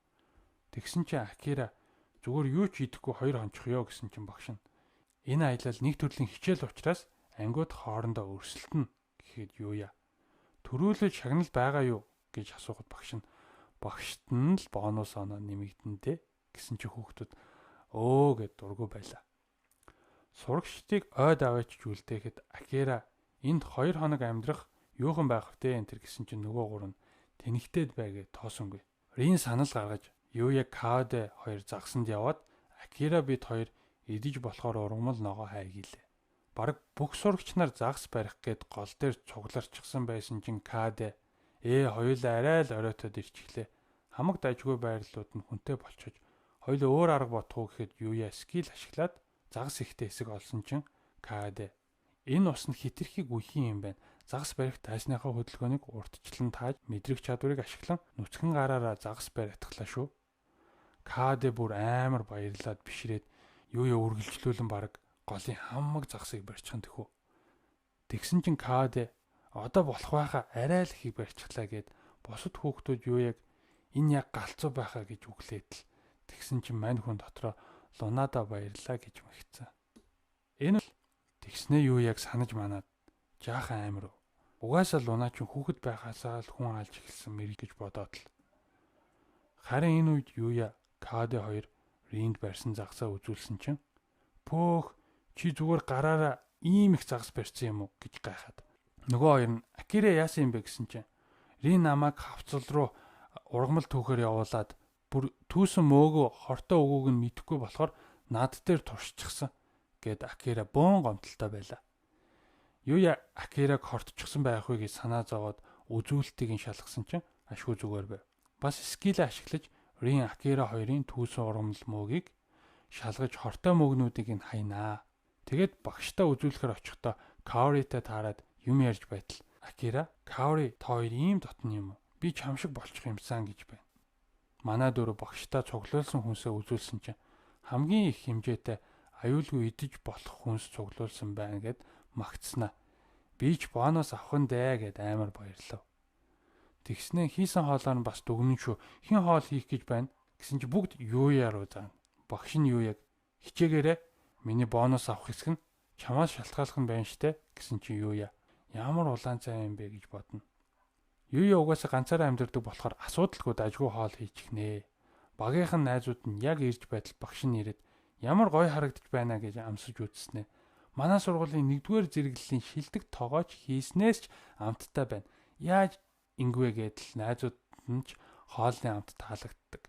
Speaker 1: Тэгсэн чинь Акира зүгээр юу ч идэхгүй 2 хончих ёо гэсэн чинь багш нь энэ аялал нэг төрлийн хичээл учраас ангиуд хоорондоо өрсөлдөнө гэхэд юу яа. Төрүүлэл шагнал байгаа юу гэж асуухад багш нь багшт нь л бонус оноо нэмэгдэн дээ гэсэн чи хүүхдүүд өө гэд дургүй байлаа. Сурагчдыг ойд аваач үлдээхэд Акира энд 2 хоног амьдрах юухан байх вэ энэ төр гэсэн чинь нөгөө гур нь тэнэгтээд бай гэж тоосонгүй. Рин санал гаргаж Юя Каоде хоёр загсанд яваад Акира бид хоёр идэж болохоор ургамал ногоо хай гэлээ. Бараг бүх сурагч нар загас барих гээд гол дээр цугларчихсан байсан чинь Кад хоёулаа арай л оройтод ирчихлээ. Хамаг дажгүй байрлалууд нь хүнтэй болчихож хоёулаа өөр арга бодох уу гэхэд Юя skill ашиглаад загас ихтэй хэсэг олсон чинь Кад энэ ус нь хитрхи гүйхэн юм байна. Загас барих тайсныхаа хөдөлгөөнийг уртчлан тааж мэдрэг чадварыг ашиглан нүцгэн гараараа загас бариатглаа шүү. Кад бүр амар баярлаад бишрээд Юя үргэлжлүүлэн бараг голын хамаг загсыг барьчихсан тэхүү. Тэгсэн чинь Кад одоо болох байхаа арай л ихийг барьчихлаа гэд бусад хүүхдүүд Юяг энэ яг галзуу байхаа гэж үглээд л тэгсэн чинь мань хүн дотроо Лунада баярлаа гэж мэгцэн. Энэ л тэгснээ Юяг санаж манаад жаахан амар. Угаасаа Луна чинь хүүхэд байхаасаа л хүн алж эхэлсэн мэрэг гэж бодоод л. Харин энэ үед Юя Кад 2 Ринд барьсан загсаа үзүүлсэн чинь пөөх чи зүгээр гараараа ийм их загас барьсан юм уу гэж гайхаад. Нөгөө хоёр нь Акира яасан юм бэ гэсэн чинь Рин намайг хавцал руу ургамал түүхээр явуулаад бүр түүсэн мөөгөө хортой өгөөг нь мэдэхгүй болохоор над дээр туршчихсан гэд Акира бөөн гомдолтой байлаа. Юя Акираг хортчихсан байх вэ гэж санаа зовоод үзүүлэлтийг нь шалгасан чинь ашгүй зүгээр байв. Бас skill ээ ашиглаж Рин Акира хоёрын түүсэн ургамал мөөгийг шалгаж хортой мөөгнүүдийг нь хайнаа. Тэгээд багштай үзүүлэхээр очихдоо Каоритай таарад юм ярьж байтал Акира Каори та хоёр ийм дотно юм уу? Би чам шиг болчих юмсан гэж байна. Манай дөрөв багштай цуглуулсан хүнсээ үзүүлсэн чинь хамгийн их хэмжээтэй аюулгүй идэж болох хүнс цуглуулсан байна гэд магтснаа. Би ч бонус авах нь дээ гэд амар баярлав. Тэгснээ хийсэн хоолоор нь бас дүгнэн шүү. Хэн хоол хийх гэж байна гэсэн чи бүгд Юя руу заана. Багш нь Юяг хичээгээрээ миний бонус авах хэсэг нь чамаас шалтгааллах нь байна штэ гэсэн чи Юя ямар улаан цай юм бэ гэж бодно. Юя угаасаа ганцаараа амьдардаг болохоор асуудалгүй дажгүй хоол хийчихнэ. Багийнхан найзууд нь яг ирж байтал багш нь ирээд ямар гоё харагдаж байна гэж амсаж үзснэ. Манай сургуулийн 1-р зэрэглэлийн шилдэг тогооч хийснээс ч амттай байна. Яаж ингэвэ гэдэл найзууд нь ч хоолны амт таалагддаг.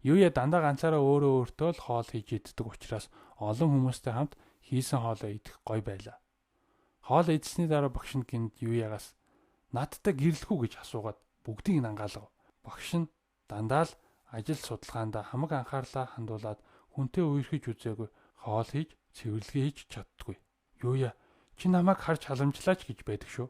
Speaker 1: Юя дандаа ганцаараа өөрөө өөртөө л хоол хийж иддэг учраас олон хүмүүстэй хамт хийсэн хоолоо идэх гоё байлаа. Хоол идсэний дараа багш нь гинт Юягаас надтай гэрлэх үү гэж асуугаад бүгдийг нь ангаалгав. Багш нь дандаа л ажил судалгаандаа хамаг анхаарлаа хандуулад хүнтэй үерхэж үзээгүй хоол хийж цэвэрлэгээ хийж чаддгүй. Юя чи намайг харж халамжлаач гэж байдаг шүү.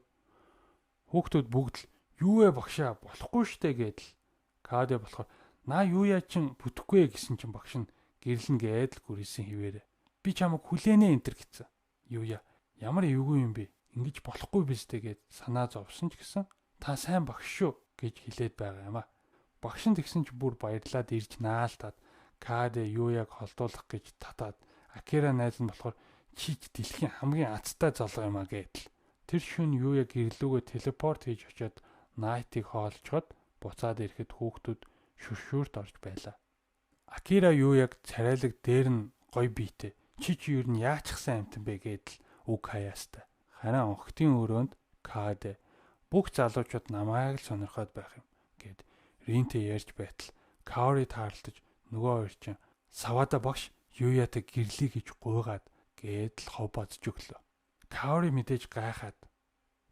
Speaker 1: Хүүхдүүд бүгд л юу вэ багшаа болохгүй штэ гэдэл. Кад болохоор наа Юя чин бүтэхгүй гэсэн чинь багш нь гэрлэн гэдэл гүрийсэн хിവэрэ. Би чамайг хүлээнэ энтер гэсэн. Юя ямар эвгүй юм бэ? Ингэж болохгүй биз дээ гэд санаа зовсон ч гэсэн та сайн багш шүү гэж хэлээд байгаа юм а. Багш нь тэгсэн ч бүр баярлаад ирж наалтаад Кад Юяг холдуулах гэж татаад Акира найз нь болохоор чич дэлхийн хамгийн азтай залуу юм а гэдэл. Тэр шүн Юя гэрлүүгээ телепорт хийж очиод Найтыг хоолцоход буцаад ирэхэд хүүхдүүд шүршүүрт орж байлаа. Акира Юяг царайлаг дээр нь гой биетэй. Чи чи юу н яачихсан амтан бэ гэдэл үг хаяастай. Харин охтын өрөөнд Кад бүх залуучууд намайг л сонирхоод байх юм гэд Ринтэй ярьж байтал Каори таарлаж нөгөө хоёр чинь Савада багш Юятай гэрлэе гэж гуйгаад гэдэл хов бодж өглөө. Каори мэдээж гайхаад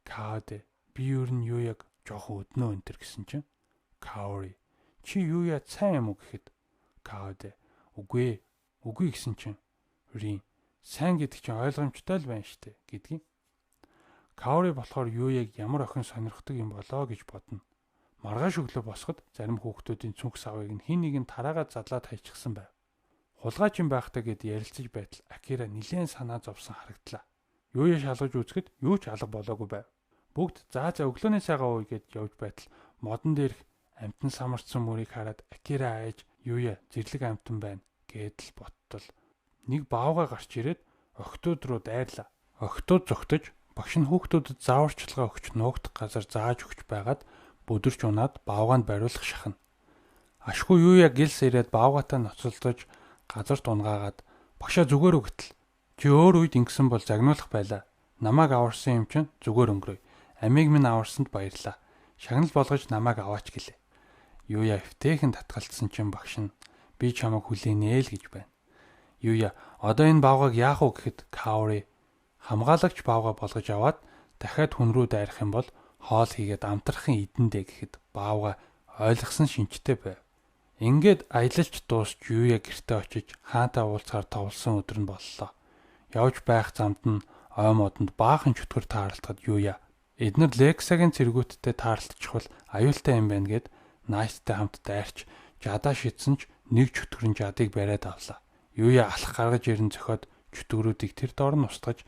Speaker 1: Кад би юу н Юяг жоохон өднөө өнтер гэсэн чинь Каори чи Юя сайн юм уу гэхэд Кад үгүй үгүй гэсэн чинь Рин сайн гэдэг чинь ойлгомжтой л байна штэ гэдгийг. Каори болохоор Юяг ямар охин сонирхдаг юм болоо гэж бодно. Маргааш өглөө босоход зарим хүүхдүүдийн цүнх савыг нь хин нэг нь тараагаад задлаад хайчихсан байв. Хулгайч юм байхтай гэд ярилцаж байтал Акира нилээн санаа зовсон харагдлаа. Юя шалгаж үзэхэд юу ч алга болоогүй байв. Бүгд заа за өглөөний сайгаа ууя гэд явж байтал модон дээрх амтан самарчсан мөрийг хараад Акира айж Юя зэрлэг амтан байна гэдэл боттол. Нэг баавгай гарч ирээд охтууд руу дайрлаа. Охтууд зогтож багш нь хүүхдүүдэд зааварчилгаа өгч нуугдах газар зааж өгч байгаад бүдэрч унаад баавгаанд бариулах шахна. Ашгүй Юя гэлс ирээд баавгаатай ноцолдож газарт унгаагаад багшаа зүгээр өгтөл. Чи өөр үед ингэсэн бол загнуулах байлаа. Намайг аварсан юм чинь зүгээр өнгөрөө. Амийг минь аварсанд баярлаа. Шагнал болгож намайг аваач гэлээ. Юя эвтэйхэн татгалцсан чинь багш нь би чамайг хүлээнэ л гэж байна. Юя Одоо энэ баавгайг яах вэ гэхэд Каури хамгаалагч баавгай болгож аваад дахиад хүн рүү дайрах юм бол хоол хийгээд амтрахын идэндээ гэхэд баавгай ойлгосон шинжтэй байв. Ингээд аялалч дуусч Юя гэртээ очиж хаантай уулзахаар товлсон өдөр нь боллоо. Явж байх замд нь ой модонд баахан чөтгөр таарлахад Юя эднэр Лексагийн цэргүүттэй таарлтчихвал аюултай юм байна гэд Найттай хамт дайрч жадаа шидсэн ч нэг чөтгөр нь жадыг бариад авлаа. Юя алах гаргаж ирэн зөхиод чөтгөрүүдийг тэр доор нь устгаж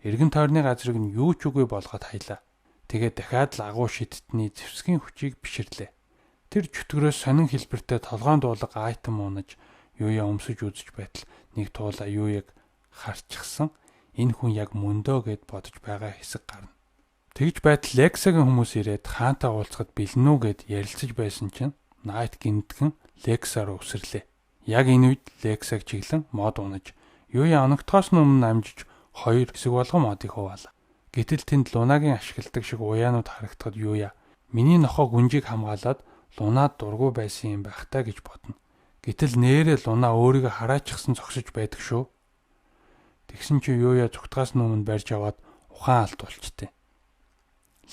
Speaker 1: эргэн тойрны газрыг нь юу ч үгүй болгоод хаялаа. Тэгээд дахиад л агуу шидтний зэвсгийн хүчийг биширлээ. Тэр чөтгөрөөс сонин хэлбэртэй толгоон дуулга айтем унаж Юя өмсөж үзэж байтал нэг туулаа Юяг харчихсан энэ хүн яг мөндөө гэд бодож байгаа хэсэг гарна. Тэгж байтал Лексагийн хүмүүс ирээд хаантай уулзахад бэлэн үү гэд ярилцаж байсан чинь Найт гинтгэн Лекса руу үсрэрлээ. Яг энэ үед Лексаг чиглэн мод унаж Юя оногтоос нь өмнө амжиж хоёр хэсэг болгон модыг хуваалаа. Гэтэл тэнд Лунагийн ашигладаг шиг уяанууд харагдахад Юя миний нохоо гүнжийг хамгаалаад Лунаад дургүй байсан юм байх та гэж бодно. Гэтэл нээрээ Луна өөрийгөө хараачихсан зогсож байдаг шүү. Тэгсэн чи Юя зүгтгаас өмнө барьж аваад ухаан алдуулчихдээ.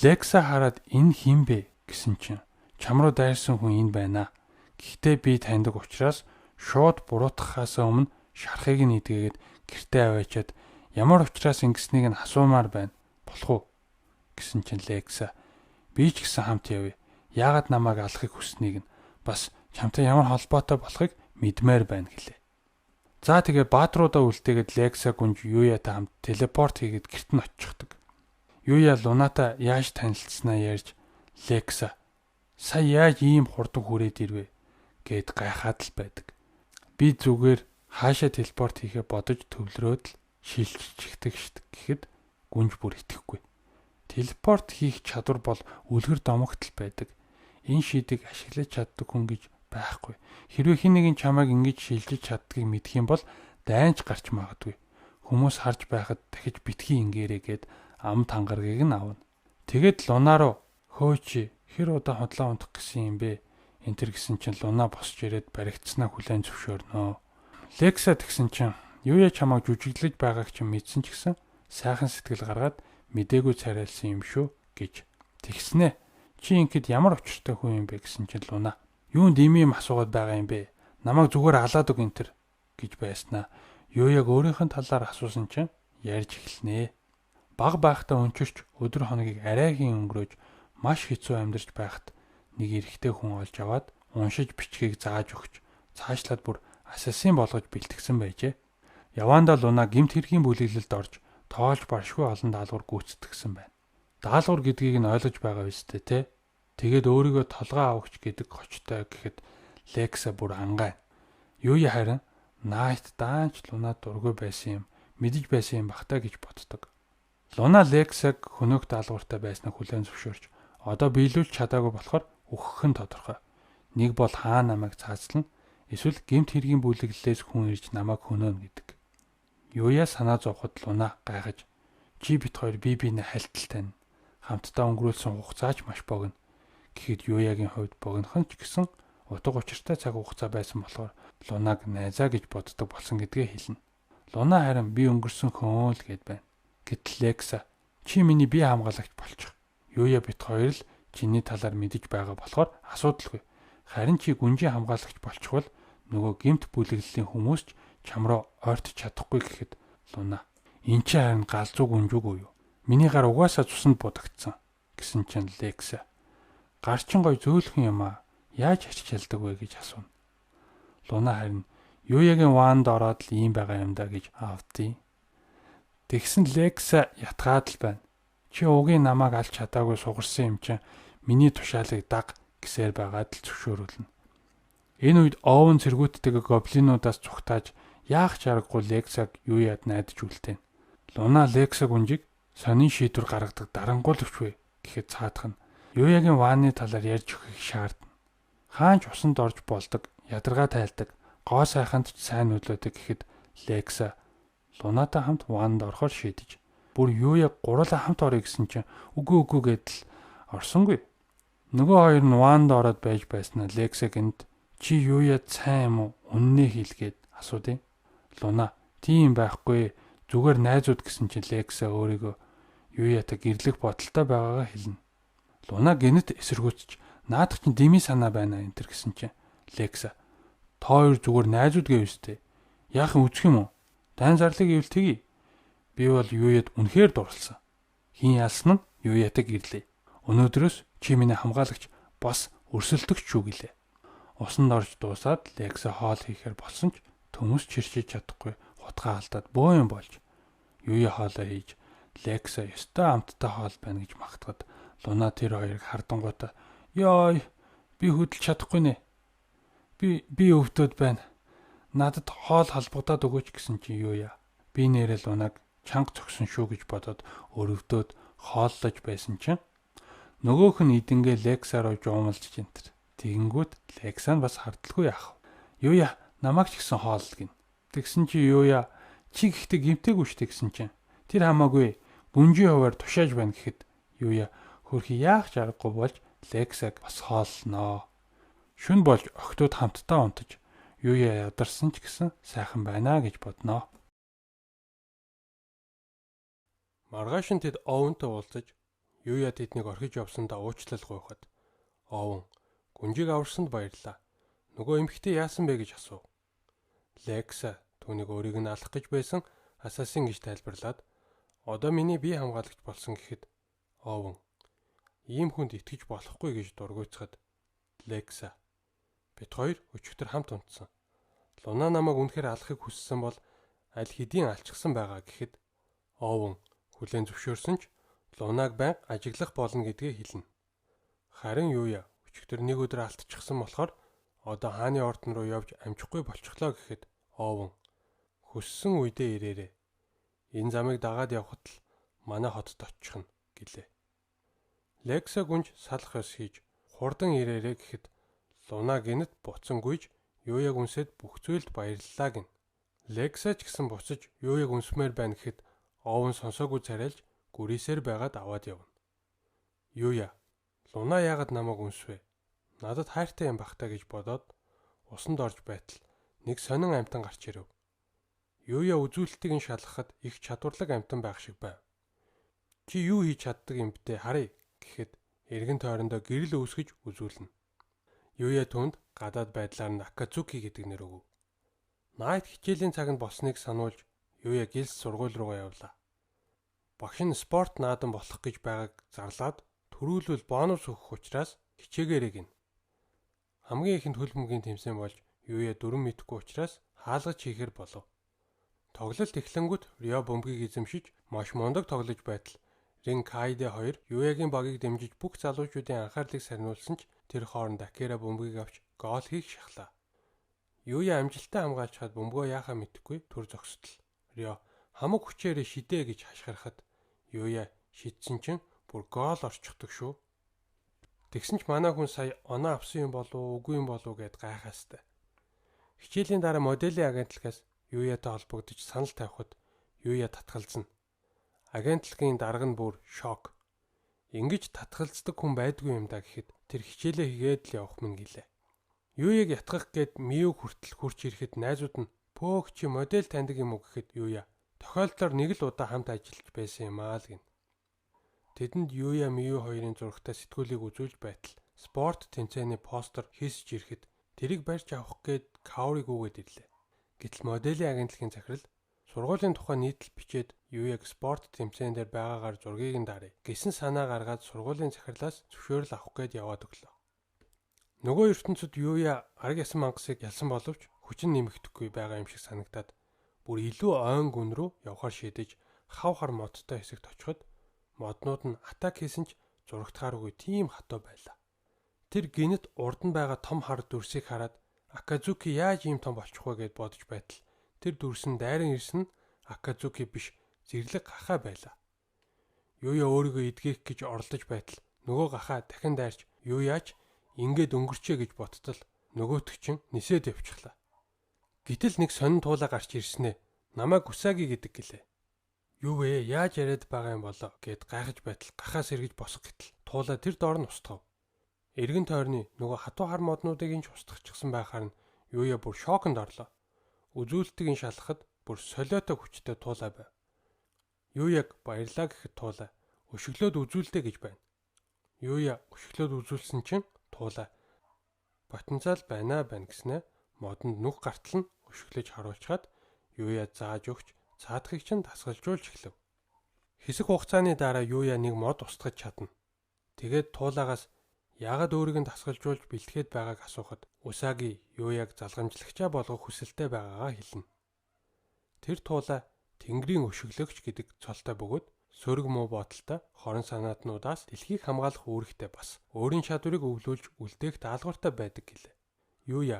Speaker 1: Лекса хараад энэ хэн бэ гэсэн чинь чам руу дайрсан хүн энэ байна. Гэхдээ би таньдаг учраас шууд буруутгахаас өмнө шархыг нь идгээгээд гэртээ аваачаад ямар учраас ингэснийг нь асуумаар байна. Болох уу гэсэн чинь Лекса би ч гэсэн хамт явъя. Яагаад намайг алахыг хүсснийг нь бас чамтай ямар холбоотой болохыг мэдмээр байна гэлээ. За тэгээ баатруудаа үлдээгээд Лекса гүнж Юятай хамт телепорт хийгээд гэрт нь очихдаг. Юя Лунатай яаж танилцсанаа ярьж Лекса сая яаж ийм хурдан хүрээд ирвэ гэд гайхаад л байдаг. Би зүгээр хаашаа телепорт хийхээ бодож төвлөрөөд л шилжчихдэг штт гэхэд гүнж бүр итгэхгүй. Телепорт хийх чадвар бол үлгэр домогтол байдаг. Энэ шийдэг ашиглаж чаддаг хүн гэж байхгүй. Хэрвээ хэн нэгэн чамайг ингэж шилжиж чаддгийг мэдэх юм бол дайнч гарч магадгүй. Хүмүүс харж байхад дахиж битгий ингээрэй гэд ам тангаргийг нь авна. Тэгэд Луна руу хөөчи хэр удаан худлаа унтах гэсэн юм бэ? Энтер гэсэн чинь Луна босч ирээд баригдсанаа хүлээн зөвшөөрнө. Лекса тэгсэн чинь юу яа чамайг жүжиглэж байгааг чинь мэдсэн ч гэсэн сайхан сэтгэл гаргаад мдээгүй царайлсан юм шүү гэж тэгснэ. Чи ингэхэд ямар учиртай хүн юм бэ гэсэн чинь Луна юунд ийм юм асуугаад байгаа юм бэ? Намайг зүгээр алаад өг энтер гэж байснаа. Юу яг өөрийнх нь талаар асуусан чинь ярьж эхэлнэ. Баг байхдаа өнчөрч өдөр хоногийг арайхийн өнгөрөөж маш хэцүү амьдарч байхад нэг эрэгтэй хүн олж аваад уншиж бичгийг зааж өгч цаашлаад бүр асассын болгож бэлтгэсэн байжээ. Явандаа Луна гэмт хэргийн бүлэглэлд орж тоолж баршгүй олон даалгавар гүйцэтгэсэн байна. Даалгавар гэдгийг нь ойлгож байгаа биз дээ, тэ? Тэгээд өөрийгөө толгой авагч гэдэг хочтой гэхэд Лекса бүр ангай. Юу я харин Найт даанч Луна дургүй байсан юм, мэдэж байсан юм бах та гэж боддог. Луна Лексаг хөнөөх даалгавартай байснаа хүлээн зөвшөөрч одоо биелүүлж чадаагүй болохоор үхэх нь тодорхой. Нэг бол хаа намайг цаазлана, эсвэл гэмт хэргийн бүлэглэлээс хүн ирж намайг хөнөөнө гэдэг. Юуяа санаа зовход Луна гайхаж чи бит хоёр бие биенээ хальтал тань. Хамтдаа өнгөрүүлсэн хугацаач маш богино. Гэхэд Юягийн хувьд богинохон ч гэсэн утга учиртай цаг хугацаа байсан болохоор Лунаг найзаа гэж боддог болсон гэдгээ хэлнэ. Луна харин би өнгөрсөн хөн л гэд байна. Гэтэл Лекса чи миний бие хамгаалагч болчих. Юуя бит хоёр л чиний талаар мэдэж байгаа болохоор асуудалгүй. Харин чи гүнжийн хамгаалагч болчихвол нөгөө гэмт бүлэглэлийн хүмүүс ч чам руу ойртож чадахгүй гэхэд Луна эн чи харин галзуу гүнжүүгүй юу? Миний гар угаасаа цуснд будагдсан гэсэн чинь Лекса гар чин гой зөөлхөн юм аа. Яаж ачиж ялдаг вэ гэж асууна. Луна харин Юягийн ванд ороод л ийм байгаа юм да гэж авдیں۔ Тэгсэн Лекса ятгаад л байна. Чи угийн намайг алж чадаагүй сугарсан юм чинь миний тушаалыг даг гэсээр байгаад л зөвшөөрүүлнэ. Энэ үед Оуэн цэргүүттэйгээ гоблинуудаас цугтааж яах ч аргагүй Лексаг Юяд найдаж үлдээн. Луна Лекса гүнжиг сонин шийдвэр гаргадаг дарангуул өвчвэ гэхэд цаадах нь Юягийн вааны талаар ярьж өгөхийг шаардна. Хаанч усанд орж болдог, ядаргаа тайлдаг, гоо сайханд ч сайн нөлөөдөг гэхэд Лекса Лунатай хамт ваанд орохоор шийдэж бүр Юя гурлаа хамт орё гэсэн чинь үгүй үгүй гэдэл орсонгүй. Нөгөө хоёр нь ваанд ороод байж байснаа Лекса гинт чи Юя сайн юм уу? Үннээ хэлгээд асуудیں۔ Луна Тийм байхгүй. Зүгээр найзууд гэсэн чинь Лекса өөрийгөө Юятай гэрлэх бодолтой байгаагаа хэлнэ. Луна гэнэт эсэргүүцэж наадах чинь дими санаа байна энэ төр гэсэн чинь Лекса та хоёр зүгээр найзууд гэв өстэй. Яахан үзэх юм уу? Дайн зарлыг ивэл тэгье. Би бол Юяд үнэхээр дурлсан. Хин ялсан нь Юятай гэрлээ. Өнөөдрөөс чи миний хамгаалагч бас өрсөлдөгч шүү гэлээ. Усанд орж дуусаад Лекса хоол хийхээр болсон ч төмөс чирчиж чадахгүй хутгаа алдаад бөө юм болж Юя хоолоо хийж Лекса ёстой амттай хоол байна гэж магтахад Луна тэр хоёрыг хардангуутаа ёо би хөдөлж чадахгүй нэ. Би өвдөд байна. Надад хоол холбогдоод өгөөч гэсэн чинь Юя би нэрээ Лунаг чанга зогсон шүү гэж бодоод өрөвдөөд хооллож байсан чинь нөгөөх нь идэнгээ Лекса руу жуумалж жинтэр. Тэгэнгүүт Лекса нь бас хардлаггүй яах вэ? Юя намайг ч гэсэн хоолл гин. Тэгсэн чи Юя чи гэхдээ гимтээгүй штэ гэсэн чинь тэр хамаагүй гүнжийн хуваар тушааж байна гэхэд Юя хөрхи яах ч аргагүй болж Лексаг бас хооллоноо. Шүн болж охтууд хамтдаа унтаж Юя ядарсан ч гэсэн сайхан байна гэж бодноо. Маргааш нь тэд Оуэнтэй уулзаж Юя тэднийг орхиж явсандаа уучлал гуйхад Оуэн гүнжийг аварсанд баярлаа. Нөгөө эмэгтэй яасан бэ гэж асуув. Лекса түүнийг өөрийг нь алах гэж байсан асасин гэж тайлбарлаад одоо миний бие хамгаалагч болсон гэхэд Оуэн ийм хүнд итгэж болохгүй гэж дургуйцахад Лекса бид хоёр өчигдөр хамт унтсан. Луна намайг үнэхээр алахыг хүссэн бол аль хэдийн алчихсан байгаа гэхэд Оуэн хүлээн зөвшөөрсөн ч Лунаг байнга ажиглах болно гэдгээ хэлнэ. Харин Юя өчигдөр нэг өдөр алдчихсан болохоор одоо хааны ордон руу явж амжихгүй болчихлоо гэхэд Оуэн хүссэн үедээ ирээрээ. Энэ замыг дагаад явхад л манай хотод очихно гэлээ. Лекса гүнж салах ёс хийж хурдан ирээрээ гэхэд Луна гэнэт буцан гүйж Юяг үнсээд бүх зүйлд баярлалаа гин. Лекса ч гэсэн буцаж Юяг үнсмээр байна гэхэд Оуэн сонсоогүй царайлж гүрийсээр байгаад аваад явна. Юя Луна яагаад намайг үнсвэ? Надад хайртай юм бах та гэж бодоод усанд орж байтал нэг сонин амьтан гарч ирэв. Юя үзүүлэлтийг нь шалгахад их чадварлаг амьтан байх шиг байв. Чи юу хийж чаддаг юм бэ харъя гэхэд эргэн тойрондоо гэрэл үүсгэж үзүүлнэ. Юя түнд гадаад байдлаар нь Акацуки гэдэг нэр өгөв. Найт хичээлийн цаг нь болсныг сануулж Юя гэлс сургууль руугаа явлаа. Багш нь спорт наадам болох гэж байгааг зарлаад төрүүлвэл бонус өгөх учраас хичээгээрэй гин. Хамгийн ихэнд хөл бөмбөгийн тэмцээн болж Юя дөрөн мэдэхгүй учраас хаалгач хийхээр болов. Тоглолт эхлэнгүүт Рио бөмбөгийг эзэмшиж маш мундаг тоглож байтал Рин Кайде хоёр Юягийн багийг дэмжиж бүх залуучуудын анхаарлыг сарниулсан ч тэр хооронд Акира бөмбөгийг авч гол хийх шахлаа. Юя амжилттай хамгаалчихад бөмбөгөө яахаа мэдэхгүй түр зогсдол. Рио хамаг хүчээрээ шидэ гэж хашгирахад Юя шидсэн чинь бүр гол орчихдог шүү. Тэгсэн ч манай хүн сая оноо авсан юм болов уу үгүй юм болов уу гэд гайхаастай. Хичээлийн дараа моделийн агентлагаас Юятай холбогдож санал тавихад Юя татгалзна. Агентлагийн дарга нь бүр шок. Ингэж татгалздаг хүн байдгүй юм да гэхэд тэр хичээлээ хийгээд л явах мэн гэлээ. Юяг ятгах гээд Миу хүртэл хурч ирэхэд найзууд нь пөөх чи модель таньдаг юм уу гэхэд Юя тохиолдлоор нэг л удаа хамт ажиллаж байсан юм аа л гин. Тэдэнд Юя Миу хоёрын зурагтай сэтгүүлийг үзүүлж байтал спорт тэмцээний постэр хийсэж ирэхэд тэрийг барьж авах гээд Каурыг үүгээд ирлээ. Гэтэл моделийн агентлагийн захирал сургуулийн тухай нийтлэл бичээд Юяг спорт тэмцээн дээр байгаагаар зургийг нь даръя гэсэн санаа гаргаад сургуулийн захирлаас зөвшөөрөл авах гээд яваад өглөө. Нөгөө ертөнцид Юя арга ясан мангасыг ялсан боловч хүчин нэмэгдэхгүй байгаа юм шиг санагдаад бүр илүү ойн гүн рүү явахар шийдэж хав хар модтой хэсэгт очиход моднууд нь атак хийсэн ч зурагтахааргүй тийм хатуу байлаа. Тэр гинэт урд нь байгаа том хар дүрсийг хараад Аказуки яаж ийм том болчих вэ гэд бодож байтал тэр дүрс нь дайран ирсэн нь Аказуки биш зэрлэг гахаа байлаа. Юя өөрийгөө эдгэх гэж оролдож байтал нөгөө гахаа дахин дайрч Юяч ингээд өнгөрчээ гэж боттол нөгөөх чинь нисээд явчихлаа. Гэтэл нэг сонин туулаа гарч ирснээ намайг Усаги гэдэг гэлээ. Юу вэ? Яаж яриад байгаа юм болоо гэд гайхаж байтал гахаа сэргэж босох гэтэл туулаа тэр доор нь устгав. Эргэн тойрны нөгөө хатуу хар моднуудыг нь ч устгахчихсан байхаар нь Юя бүр шоконд орлоо. Үзүүлэлтийг нь шалгахад бүр солиотой хүчтэй туулай байв. Юуяг баярлаа гэхэд туулай өшөглөөд үзүүлдэ гэж байна. Юуя өшөглөөд үзүүлсэн чинь туулай потенциал байна гэснэ модонд нүх гартал нь өшөглөж харуулчаад Юуя зааж өгч цаадахыг чинь дасгалжуулж эхлэв. Хэсэг хугацааны дараа Юуя нэг мод устгаж чадна. Тэгээд туулаагаас яагаад өөрийг нь дасгалжуулж бэлтгээд байгааг асуухад Усаги Юуяг залгамжлагчаа болгох хүсэлтэй байгаагаа хэлнэ. Тэр туулай Тэнгэрийн өшөглөгч гэдэг цолтой бөгөөд сөрөг муу бодолтой хорон санаатнуудаас дэлхийг хамгаалах үүрэгтэй бас өөрийн чадварыг өвлүүлж үлдээх даалгавартай байдаг гэлээ. Юуя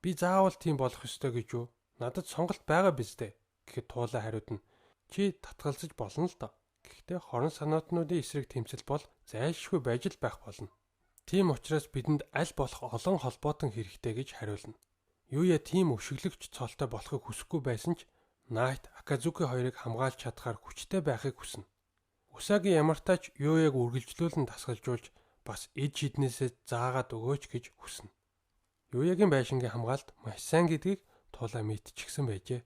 Speaker 1: би заавал тийм болох ёстой гэж юу? Надад сонголт байгаа биз дээ гэхэд туулай хариуд нь чи татгалзаж болно л доо. Гэхдээ хорон санаатнуудын эсрэг тэмцэл бол зайлшгүй байж л байх болно. Тийм учраас бидэнд аль болох олон холбоотон хэрэгтэй гэж хариулна. Юуя тийм өшөглөгч цолтой болохыг хүсэхгүй байсан ч Найт Аказуки хоёрыг хамгаалж чадхаар хүчтэй байхыг хүснэ. Усаги ямартаа ч Юуяг үргэлжлүүлэн дасгалжуулж бас эд шиднээсээ заагаад өгөөч гэж хүснэ. Юуягийн байшингийн хамгаалт маш сайн гэдгийг туулай мэдчихсэн байжээ.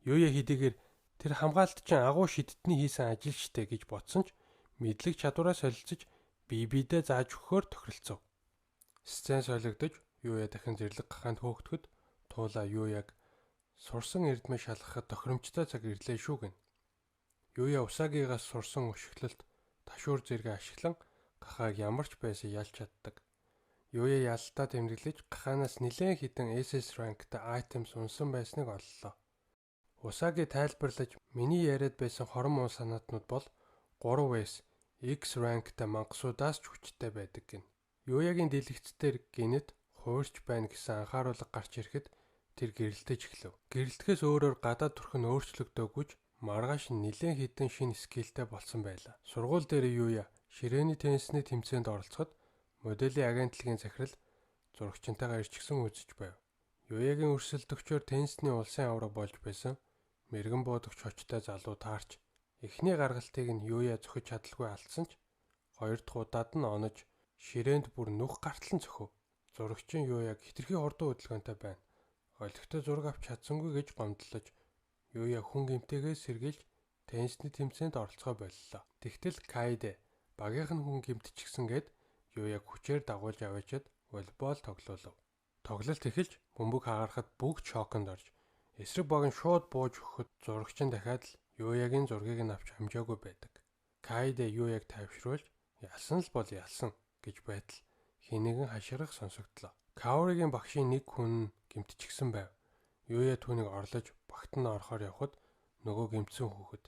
Speaker 1: Юуя хэдийгээр тэр хамгаалт чинь агуу шидтний хийсэн ажил штэ гэж бодсон ч мэдлэг чадвараа солилцож бие биедээ зааж өгөхөөр тохиролцов. Сцен солигдож Юуя дахин зэрлэг гахаанд хөөгдөхөд туулай Юуяг сурсан эрдмээ шалгахад тохиромжтой цаг ирлээ шүү гэнэ. Юуя Усагигаас сурсан өшөглөлт ташуур зэрэг ашиглан гахааг ямар ч байсан ялж чаддаг. Юуя ялалтаа тэмдэглэж гахаанаас нэлээн хэдэн SS rank-тай items унсан байсныг оллоо. Усаги тайлбарлаж миний яриад байсан хорон муу санаатнууд бол 3S X rank-тай мангасуудаас ч хүчтэй байдаг гэнэ. Юуягийн дэлгэцээр гинэт хуурч байна гэсэн анхааруулга гарч ирэхэд тэр гэрэлтэж эхлэв. Гэрэлтэхээс өөрөөр гадаад төрх нь өөрчлөгдөөгүй ч маргааш нь нэлээн хэдэн шинэ скиллтэй болсон байлаа. Сургууль дээр Юуя ширээний теннисний тэмцээнд оролцоход моделийн агентлагийн захирал зурагчинтайгаа ирчихсэн үзэж байв. Юуягийн өрсөлдөгчөөр теннисний улсын аварга болж байсан мэрэгэн буудагч хочтой залуу таарч эхний гаргалтыг нь Юуя зөхиж чадалгүй алдсан ч хоёр дахь удаад нь онож ширээнд бүр нүх гартал нь зөхөв. Зурагчин Юуяг хэтэрхий хурдан хөдөлгөөнтэй байна. Олигтой зураг авч чадсангүй гэж гомдлож Юуя хүн гэмтээгээс сэргийлж теннисний тэмцээнд оролцохоо боллоо. Тэгтэл Кайде багийнх нь хүн гэмтчихсэн гээд Юуяг хүчээр дагуулж аваачаад волейбол тоглоулав. Тоглолт эхэлж бөмбөг хагарахад бүгд шоконд орж эсрэг баг нь шууд бууж өгөхөд зурагчин дахиад л Юуягийн зургийг нь авч амжаагүй байдаг. Кайде Юуяг тайвшруулж ялсан л бол ялсан гэж байтал хэн нэгэн хашгирах сонсогдлоо. Каоригийн багшийн нэг хүн гэмтчихсэн байв. Юуя түүнийг орлож багт нь орохоор явхад нөгөө гэмтсэн хүүхэд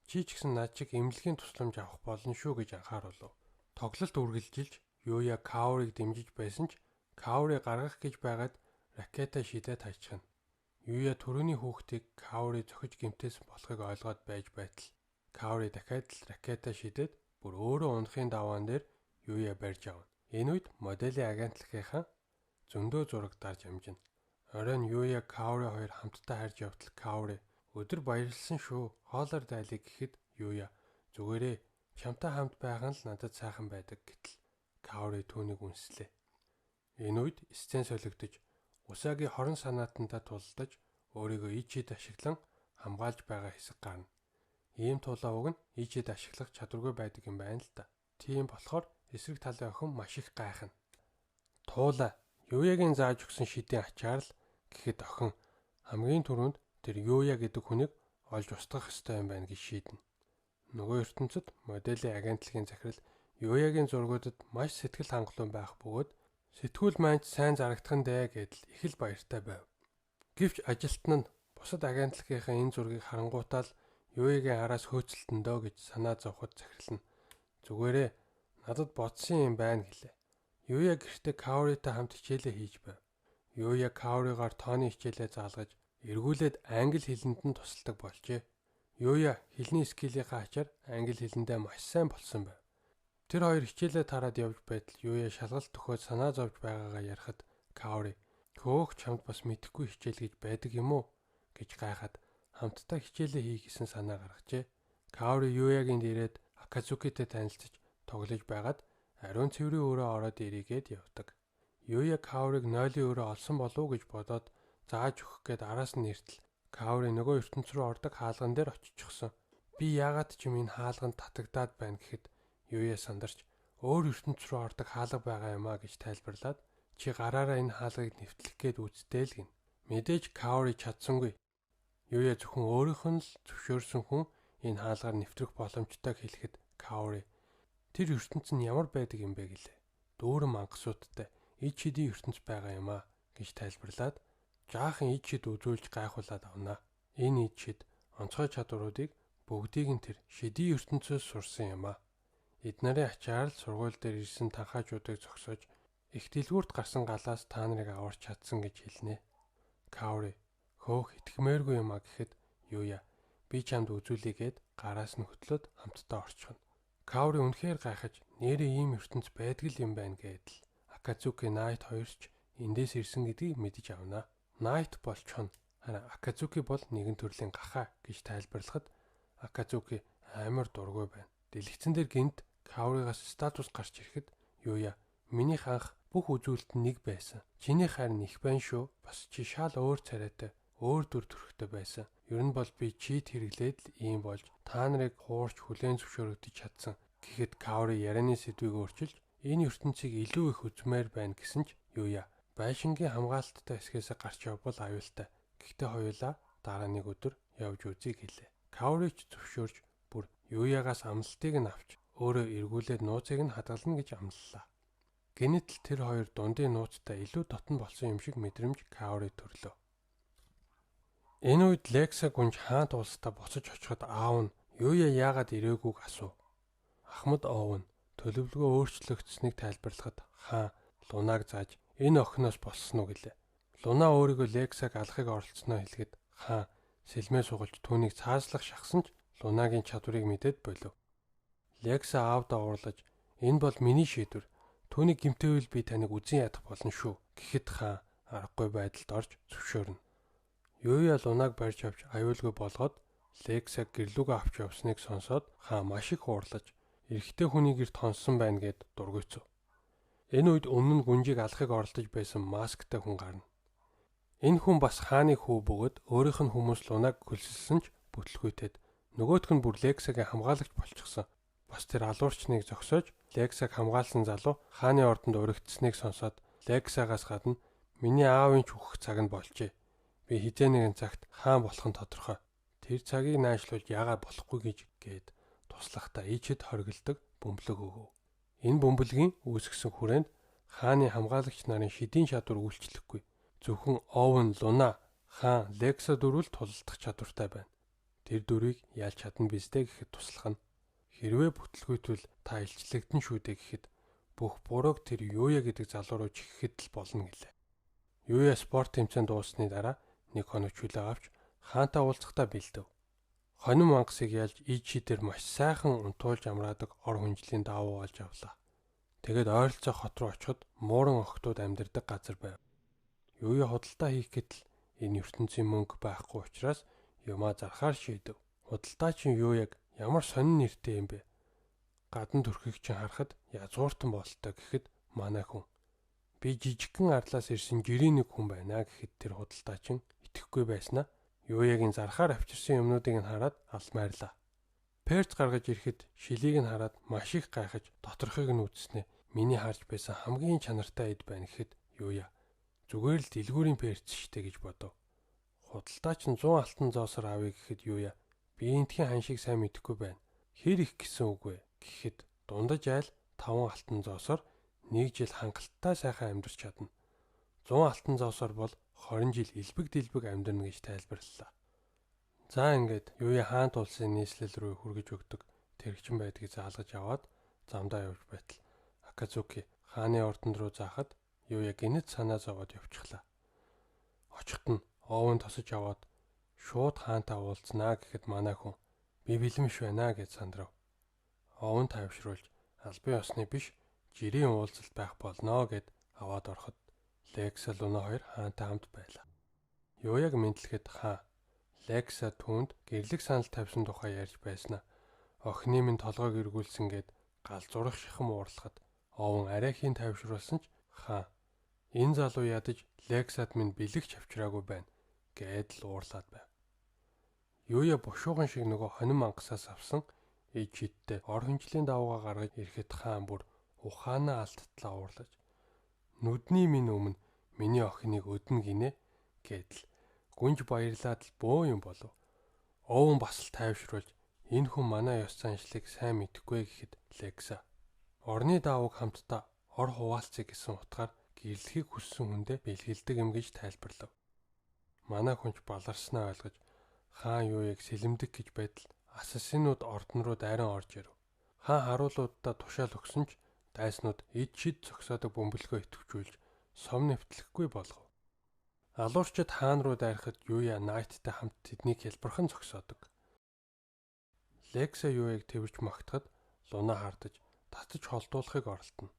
Speaker 1: чи ч гэсэн над чиг эмнэлгийн тусламж авах болно шүү гэж анхааруулв. Тоглолт үргэлжилж Юуя Каориг дэмжиж байсан ч Каори гаргах гэж байгаад ракета шидээд хайчихна. Юуя түрүүний хүүхдийг Каори зохиж гэмтээсэн болохыг ойлгоод байж байтал Каори дахиад л ракета шидээд бүр өөрөө унахын даваан дээр Юуя барьж авна. Энэ үед моделийн агентлагийнхаа зөндөө зураг дарж амжина. Оройн Юуя Каори хоёр хамтдаа харж явтал Каори өдөр баярлсан шүү. Хоолоор дайлыг гэхэд Юуя зүгээрээ чамтай хамт байх нь л надад сайхан байдаг гэтэл Каори түүнийг үнслээ. Энэ үед сцен солигдож Усаги хорон санаатандаа тулалдаж өөрийгөө ичид ашиглан хамгаалж байгаа хэсэг гарна. Ийм тулаа уг нь ичид ашиглах чадваргүй байдаг юм байна л да. Тийм болохоор эсрэг талын охин маш их гайхна. Туулай Юуягийн зааж өгсөн шидийн ачаар л гэхэд охин хамгийн түрүүнд тэр Юуя гэдэг хүнийг олж устгах ёстой юм байна гэж шийднэ. Нөгөө ертөнцид моделийн агентлагийн захирал Юуягийн зургуудад маш сэтгэл хангалуун байх бөгөөд сэтгүүл маань сайн зарагдах нь дээ гэдэл их л баяртай байв. Гэвч ажилтан нь бусад агентлагийнхаа энэ зургийг харангуутаа л Юуягийн араас хөөцөлтөндөө гэж санаа зовход захирал нь зүгээрээ надад бодсон юм байна гэлээ. Юуя гэртээ Каоритай хамт хичээлээ хийж байв. Юуя Каоригаар тооны хичээлээ заалгаж эргүүлээд англи хэлэнд нь тусалдаг болжээ. Юуя хэлний скиллийнхаа ачаар англи хэлэндээ маш сайн болсон байв. Тэр хоёр хичээлээ тараад явж байтал Юуя шалгалт төхөөд санаа зовж байгаагаа ярихад Каори хөөх чамд бас мэдэхгүй хичээл гэж байдаг юм уу гэж гайхаад хамтдаа хичээлээ хий гэсэн санаа гаргажээ. Каори Юуягийн дээрээд Аказукитэй танилцаж тоглож байгаад ариун цэврийн өрөө ороод ирээгээд явдаг. Юуя Каориг нойлын өрөө олсон болов уу гэж бодоод зааж өгөх гээд араас нь иртэл
Speaker 2: Каори нөгөө ертөнц рүү ордог хаалган дээр очичихсон. Би яагаад ч юм энэ хаалганд татагдаад байна гэхэд Юя сандарч өөр ертөнц рүү ордог хаалга байгаа юм а гэж тайлбарлаад чи гараараа энэ хаалгыг нэвтлэх гээд үзтээ л гин. Мэдээж Каори чадсангүй. Юя зөвхөн өөрийнх нь л зөвшөөрсөн хүн энэ хаалгаар нэвтрэх боломжтойг хэлэхэд Каори тэр ертөнц нь ямар байдаг юм бэ гэлээ. Дүүрэн мангасуудтай ид шидийн ертөнц байгаа юм а гэж тайлбарлаад жаахан ид шид үзүүлж гайхуулаад авна. Энэ ид шид онцгой чадваруудыг бүгдийг нь тэр шидийн ертөнцөөс сурсан юм а. Эд нарын ачаар л сургууль дээр ирсэн танхаачуудыг зогсоож их дэлгүүрт гарсан галаас та нарыг аварч чадсан гэж хэлнэ. Каори хөөх итгэмээргүй юм а гэхэд Юя би чамд үзүүлье гээд гараас нь хөтлөөд хамтдаа орчихно. Каори үнэхээр гайхаж нэрээ ийм ертөнц байдаг л юм байна гэдэл Акацуки Найт хоёр ч эндээс ирсэн гэдгийг мэдэж авна. Найт бол чон, харин Акацуки бол нэгэн төрлийн гахаа гэж тайлбарлахад Акацуки амар дургүй байна. Дэлгэцэн дээр гинт Каоригаас статус гарч ирэхэд Юя минийх анх бүх үзүүлэлт нь нэг байсан. Чиний харин их байна шүү. Бас чи шал өөр царайтай, өөр дүр төрхтэй байсан. Ер нь бол би чит хэрэглээд л ийм болж та нарыг хуурч хүлээн зөвшөөрөгдөж чадсан. Гэхэд Каори ярианы сэдвийг өөрчилж энэ ертөнцийг илүү их үзмээр байна гэсэн ч Юя байшингийн хамгаалттай хэсгээс гарч явбал аюултай. Гэхдээ хоёулаа дараа нэг өдөр явж үзье гэлээ. Каори ч зөвшөөрч бүр Юягаас амлалтыг нь авч өөрөө эргүүлээд нууцыг нь хадгална гэж амлалаа. Гэнэт л тэр хоёр дундын нууцтай илүү дотн болсон юм шиг мэдрэмж Каори төрлөө. Энэ үед Лекса гүнж хаант улстай буцаж очиход аав нь Юя яагаад ирээгүйг асуув. Ахмад Оов нь төлөвлөгөө өөрчлөгдсөнийг тайлбарлахад хаан Лунаг зааж энэ охиноос болсон уу гэлээ. Луна өөрийгөө Лексаг алахыг оролцсноо хэлэхэд хаан сэлмээ сугалж түүнийг цааслах шахсан ч Лунагийн чадварыг мэдээд болов. Лекса аавдаа уурлаж энэ бол миний шийдвэр. Түүнийг гэмтээвэл би таныг үзэн ядах болно шүү гэхэд хаан аргагүй байдалд орж зөвшөөрнө. Юя Лунаг барьж авч аюулгүй болгоод Лексаг гэрлүүгээ авч явсныг сонсоод хаан маш их уурлаж эрэгтэй хүний гэрт хонссон байна гэд дургуйцв. Энэ үед өмнө нь гүнжийг алахыг оролдож байсан масктай хүн гарна. Энэ хүн бас хааны хүү бөгөөд өөрийнх нь хүмүүс Лунаг хөлсөлсөн ч бүтлгүйтэд нөгөөх нь бүр Лексагийн хамгаалагч болчихсон. Бас тэр алуурчныг зогсоож Лексаг хамгаалсан залуу хааны ордонд уригдсныг сонсоод Лексагаас гадна миний аавын ч үхэх цаг нь болжээ. Би хэзээ нэгэн цагт хаан болох нь тодорхой. Тэр цагийг наашлуулж яагаад болохгүй гэж гээд туслахдаа ичэд хоригддаг бөмбөлөг өгөв. Энэ бөмбөлгийн үүсгэсэн хүрээнд хааны хамгаалагч нарын шидийн чадвар үйлчлэхгүй. Зөвхөн Овен, Луна, хаан, Лекса дөрвөл тулалдах чадвартай байна. Тэр дөрвийг ялж чадна биз дээ гэхэд туслах нь. Хэрвээ бүтлгүйтэл та илчлэгдэн шүү дээ гэхэд бүх бурууг тэр Юя гэдэг залуу руу чихэхэд л болно гэлээ. Юя спорт тэмцээн дууссаны дараа нэг хоног чөлөө авч хаантай уулзахдаа бэлдэв. Хонин мангасыг ялж ичи дээр маш сайхан унтуулж амраадаг ор хүнжлийн давуу олж авлаа. Тэгээд ойролцоо хот руу очиход мууран охтууд амьдардаг газар байв. Юя худалдаа хийх гэтэл энэ ертөнцийн мөнгө байхгүй учраас юмаа зархаар шийдэв. Худалдаачин Юяг ямар сонин нэртэй юм бэ? Гадна төрхийг чинь харахад язгууртан бололтой гэхэд манай хүн би жижигхэн арлаас ирсэн жирийн нэг хүн байна гэхэд тэр худалдаачин итгэхгүй байснаа Юягийн зархаар авчирсан юмнуудыг нь хараад алмайрлаа. Перц гаргаж ирэхэд шилийг нь хараад маш их гайхаж доторхыг нь үзснээ миний харж байсан хамгийн чанартай эд байна гэхэд Юя зүгээр л дэлгүүрийн перц штэ гэж бодов. Худалдаач нь 100 алтан зоосоор авъя гэхэд Юя би энтхийн ханшийг сайн мэдэхгүй байна. Хэр их гэсэн үг вэ гэхэд дундаж айл 5 алтан зоосоор нэг жил хангалттай сайхан амьдарч чадна. 100 алтан зоосоор бол 20 жил элбэг дэлбэг амьдарна гэж тайлбарлалаа. За ингээд Юя хаант улсын нийслэл рүү хүргэж өгдөг тэрэгчин байдгийг заалгаж аваад замдаа явж байтал Акацуки хааны ордонд руу заахад Юя гинэт санаа зовоод явчихлаа. Очиход нь Оовн тосож аваад шууд хаантай уулзнаа гэхэд манай хүн би бэлэн биш байна гэж сандрав. Оовн тайвшруулж албан ёсны биш жирийн уулзалт байх болно гэд аваад ороход Лекса Луна хоёр хаантай хамт байлаа. Юяг мэдлэхэд хаан Лекса түүнд гэрлэг санал тавьсан тухай ярьж байснаа охины минь толгойг эргүүлсэн гэд гал зурах шихэм уурлахад Овн арайхийн тайвшруулсан ч хаан энэ залуу ядаж Лексад минь бэлэг чавчраагүй байна гэд л уурлаад байв. Юуя бушуухан шиг нөгөө хонин мангасаас авсан ид шидтэй ор хөнжлийн давуугаа гаргаж ирэхэд хаан бүр ухаанаа алдтлаа уурлаж нүдний минь өмнө миний охиныг өднө гинэ гэдэл гүнж баярлаад л бөө юм болов. Овон бас л тайвшруулж энэ хүн манай ёс заншлыг сайн мэдэхгүй гэхэд Лекса орны давууг хамтдаа ор хуваалцъя гэсэн утгаар гэрлэхийг хүссэн хүндээ бэлгэлдэг юм гэж тайлбарлав. Манай хүнч баларснаа ойлгож хаан юуяг сэлэмдэг гэж байтал ассасинууд ордон руу дайран орж ирэв. Хаан харуулууддаа тушаал өгсөн ч дайснууд эд шид зогсоодог бөмбөлгөө идэвхжүүлж сом нэвтлэхгүй болгов. Алуурчид хаан руу дайрахад Юя Найттай хамт тэднийг хялбархан зогсоодог. Лекса Юяг тэрвэрч магтахад Луна хардаж татаж холдуулахыг оролдоно.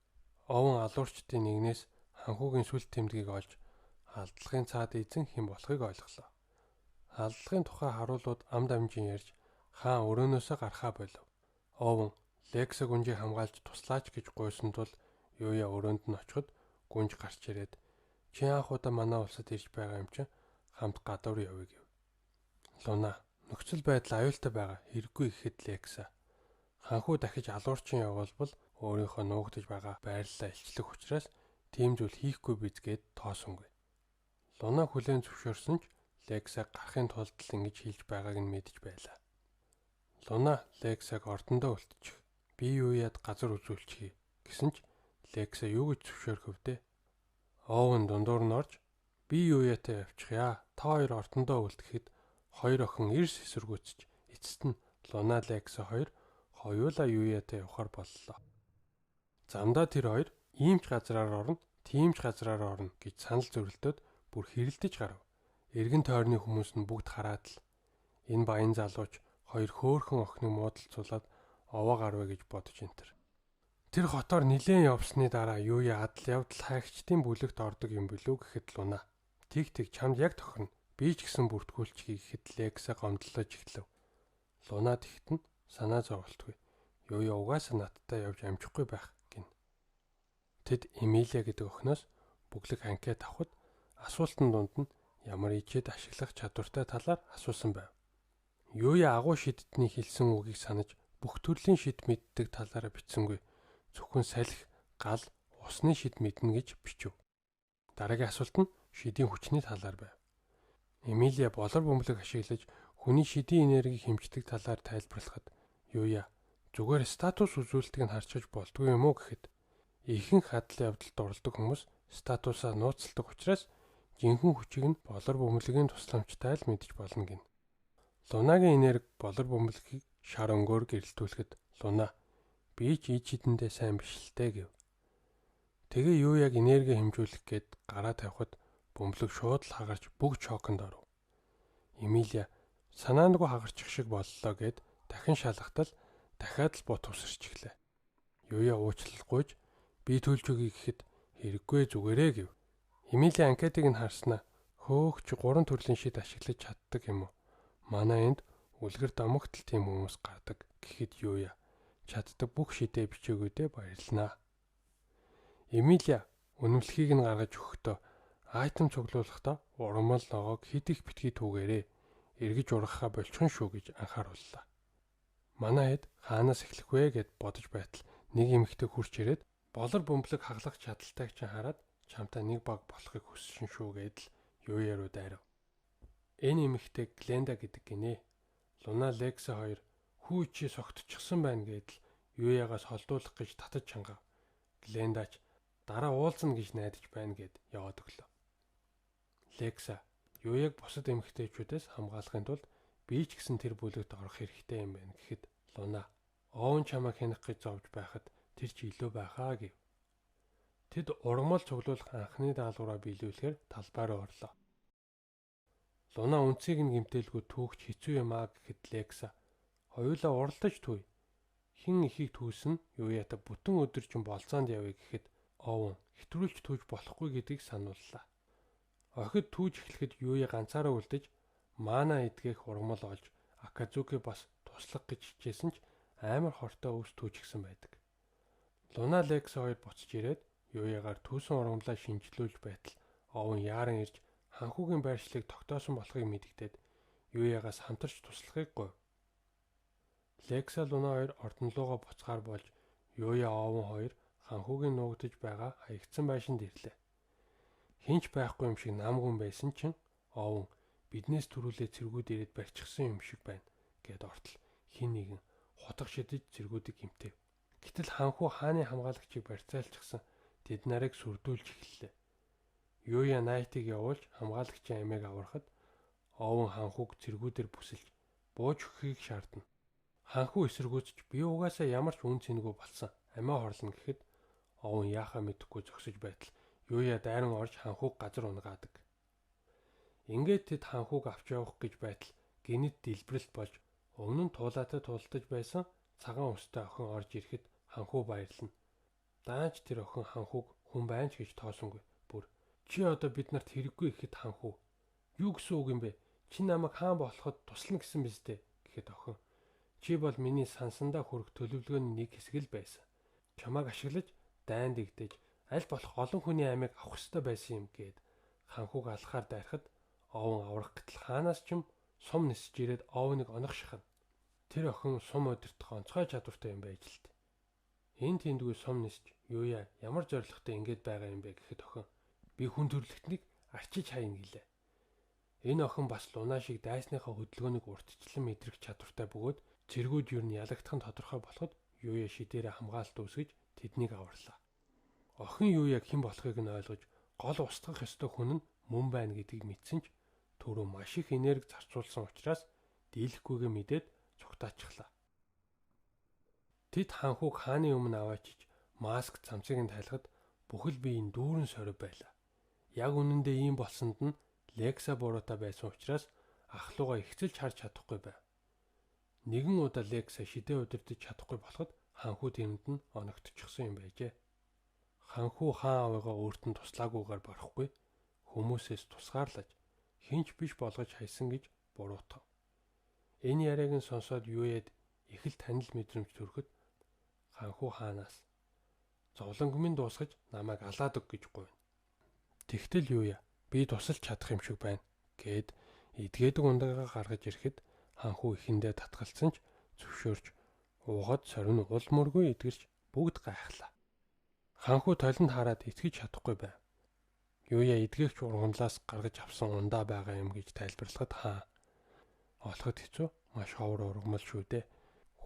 Speaker 2: Овон алуурчдын нэгнээс ханхүүгийн сүл тэмдгийг олж алдлагын цаад эзэн хэн болохыг ойлголоо. Алдлагын тухай харуулууд ам дамжин ярьж хаан өрөөнөөсөө гарахаа болов. Овон Лекса гүнжийг хамгаалж туслаач гэж гуйсан тул Юя өрөөнд нь очиход гүнж гарч ирээд чи анх удаа манай улсад ирж байгаа юм чинь хамт гадуур явъя гэв. Луна нөхцөл байдал аюултай байгаа хэрэггүй гэхэд Лекса ханхүү дахиж алуурчин явуулбал өөрийнхөө нуугдаж байгаа байрлалаа илчлэх учраас тийм зүйл хийхгүй биз гээд тоосонгүй. Луна хүлээн зөвшөөрсөн ч Лекса гарахын тулд л ингэж хэлж байгааг нь мэдэж байлаа. Луна Лексаг ордондоо үлдчих. Би юу яад газар үзүүлчихье гэсэн ч Лекса юу гэж зөвшөөрөх вдэ? Оуэн дундуур нь орж би юу яатай явчихъя. Та хоёр ордондоо үлдэхэд хоёр охин эрс эсэргүүцэж эцэст нь Луна Лекса хоёр хоёулаа юу яатай явахар боллоо. Замдаа тэр хоёр ийм ч газраар орно, тийм ч газраар орно гэж санал зөрөлдөөд бүр хэрэлдэж гарав. Эргэн тойрны хүмүүс нь бүгд хараад л энэ баян залууч хоёр хөөхөн охиныг муудалцуулаад овоо гарвэ гэж бодож энтер. Тэр хотоор нилээн явсны дараа юу яадал явдал хайгчдын бүлэгт ордог юм билүү гэхэд Луна. Тэг тэг чамд яг тохирно. Би ч гэсэн бүртгүүлчихье гэхэд Лекса гомдлож эхлэв. Луна тэгтэн санаа зоволтгүй. Юу яа угаасаа надтай явж амжихгүй байх гин. Тэд Эмилия гэдэг охиноос бүглэг анкет авахд асуултан дунд нь ямар ичээд ашиглах чадвартай талаар асуусан байв. Юу яа агуу шидтний хэлсэн үгийг санаж бүх төрлийн шид мэддэг талаараа бичсэнгүй. Зөвхөн салхи, гал, усны шид мэднэ гэж бичв. Дараагийн асуулт нь шидийн хүчний талаар байв. Эмилия болор бөмбөлөг ашиглаж хүний шидийн энергийг хэмждэг талаар тайлбарлахад юу яа зүгээр статус үзүүлэлтийг нь харчиж болдгүй юм уу гэхэд ихэнх хадал явдалд оролдог хүмүүс статусаа нууцладаг учраас жинхэнэ хүчийг нь болор бөмбөлөгийн тусламжтай л мэдэж болно гин. Лунагийн энерги болор бөмбөлгийг шар өнгөөр гэрэлтүүлэхэд Луна би ч ид шидэндээ сайн биш л дээ гэв. Тэгээ юу яг энерги хэмжүүлэх гээд гараа тавихад бөмбөлөг шууд л хагарч бүгд шоконд оров. Эмилия санаандгүй хагарчих шиг боллоо гэд дахин шалгахтал дахиад л бот үсэрчихлээ. Юуяа уучлал гуйж би төлж өгье гэхэд хэрэггүй зүгээрээ гэв. Эмилия анкетыг нь харснаа хөөх чи 3 төрлийн шид ашиглаж чаддаг юм уу? Манай энд үлгэр домогт л тийм хүмүүс гардаг гэхэд юуяа чаддаг бүх шидээ бичээгүүдээ баярлнаа. Эмилия үнэмлэхийг нь гаргаж өгөхдөө айтем цуглуулахдаа урмал ногоог хэд их битгий түүгээрээ эргэж ургахаа болчихно шүү гэж анхаарууллаа. Манай хэд хаанаас эхлэх вэ гэд бодож байтал нэг эмэгтэй хурч ирээд болор бөмбөлөг хаглах чадaltaйг чинь хараад чамтай нэг баг болохыг хүссэн шүү гэдэл юу яруу дайрав. Энэ эмэгтэй Гленда гэдэг гинэ. Луна Лекса хоёр хүү чи согтчихсан байна гэдэл Юягаас холдуулах гэж татаж чангав. Глендач дараа уулзна гэж найдаж байна гэд яваад өглөө. Лекса Юяг бусад эмэгтэйчүүдээс хамгаалахын тулд би ч гэсэн тэр бүлэгт орох хэрэгтэй юм байна гэхэд Луна оон чамайг хянах гэж зовж байхад тэр чи илүү байхаа гэв. Тэд ургамал цуглуулах анхны даалгавраа биелүүлэхээр талбай руу орлоо. Луна үнцгийг нь гэмтээлгүй түүхч хэцүү юм аа гэхэд Лекса хоёулаа уралдаж түй. Хин ихийг түүсэн Юята бүтэн өдөржин болцоонд явъя гэхэд Овон хэтрүүлж түүж болохгүй гэдгийг санууллаа. Охид түүж эхлэхэд Юя ганцаараа үлдэж мана эдгэх ургамал олж Аказуки бас туслах гэж хичээсэн ч амар хортой өвс түүжгсэн байдаг. Луна Лекс хоёр буцаж ирээд Юягаар түүсэн ургамлаа шинжилүүлж байтал Овон яаран ирж ханхүүгийн байршлыг тогтоосон болохыг мэдэгдээд Юягаас хамтарч туслахыг говь. Лекса Луна хоёр ордонлуугаа буцгаар болж Юя Овон хоёр ханхүүгийн нуугдаж байгаа хаягдсан байшинд ирлээ. Хинч байхгүй юм шиг намгүн байсан чинь Овон биднээс түрүүлээ цэргүүд ирээд барьчихсан юм шиг байна гэд ортол хин нэгэн хутга шидэж цэргүүдийг гимтэв. Гэтэл ханхүү хааны хамгаалагчийг барьцаалчихсан тэд нарыг сүрдүүлж эхэллээ. Юя Найтыг явуулж хамгаалагчийн амийг аврахад Овон ханхүүг цэргүүдээр бүсэлж бууж өгөхийг шаардна. Ханхүү эсэргүүцэж би угаасаа ямар ч үн цэнгүй болсон амиа хорлоно гэхэд Овон яахаа мэдэхгүй зогсож байтал Юя дайран орж ханхүүг газар унгаадаг. Ингээд тэд ханхүүг авч явах гэж байтал гинэт дэлбэрэлт болж өмнө нь туулаатай тулдаж байсан цагаан өстэй охин орж ирэхэд ханхүү баярлна. Даанч тэр охин ханхүүг хүн байна ч гэж тоосонгүй. Бүр чи одоо бид нарт хэрэггүй гэхэд ханхүү юу гэсэн үг юм бэ? Чи намайг хаан болоход туслана гэсэн биз дээ гэхэд охин чи бол миний сансандаа хүрэх төлөвлөгөөний нэг хэсэг л байсан. Чамайг ашиглаж дайнд игдэж аль болох олон хүний амийг авах ёстой байсан юм гээд ханхүүг алхахаар дайрахад Овон аврах гэтэл хаанаас ч юм сум нисэж ирээд Овныг онох шахна. Тэр охин сум удирдах онцгой чадвартай юм байж л дээ. Энэ тэндгүй сум нисэж Юя ямар зоригтой ингэж байгаа юм бэ гэхэд охин би хүн төрлөختнийг арчиж хайна гэлээ. Энэ охин бас Луна шиг дайсныхаа хөдөлгөөнийг уртчлан мэдрэх чадвартай бөгөөд цэргүүд юу нь ялагдах нь тодорхой болоход Юя шидээрээ хамгаалалт үүсгэж тэднийг аварлаа. Охин Юяг хэн болохыг нь ойлгож гол устгах ёстой хүн нь мөн байна гэдгийг мэдсэн ч түрүү маш их энерги зарцуулсан учраас дийлэхгүйгээ мэдээд цугтаачихлаа. Тэд ханхүүг хааны өмнө аваачиж маск цамцыг нь тайлахад бүхэл бие нь дүүрэн сорив байлаа. Яг үнэндээ ийм болсонд нь Лекса буруутай байсан учраас ахлууга ихцэлж харж чадахгүй байв. Нэгэн удаа Лекса шидээ удирдах чадахгүй болоход ханхүү тэрэнд нь оногдчихсон юм байжээ. Ханхүү хаан авыгаа өөрт нь туслаагүйгээр барахгүй хүмүүсээс тусгаарлаж хинч биш болгож хайсан гэж буруутгав. Энэ яриаг нь сонсоод Юяд их л танил мэдрэмж төрөхөд ханхүү хаанаас зовлонг минь дуусгаж намайг алаад өг гэж гуйна. Тэгтэл Юя би тусалж чадах юм шиг байна гэд эдгээдэг ундагаа гаргаж ирэхэд ханхүү ихэндээ татгалцсан ч зөвшөөрч уугаад сорин уул мөргүй эдгэрч бүгд гайхлаа. Ханхүү толинд хараад итгэж чадахгүй байв. Юя эдгээгч ургамлаас гаргаж авсан ундаа байгаа юм гэж тайлбарлахад хаа олоход хэцүү маш ховор ургамал шүү дээ.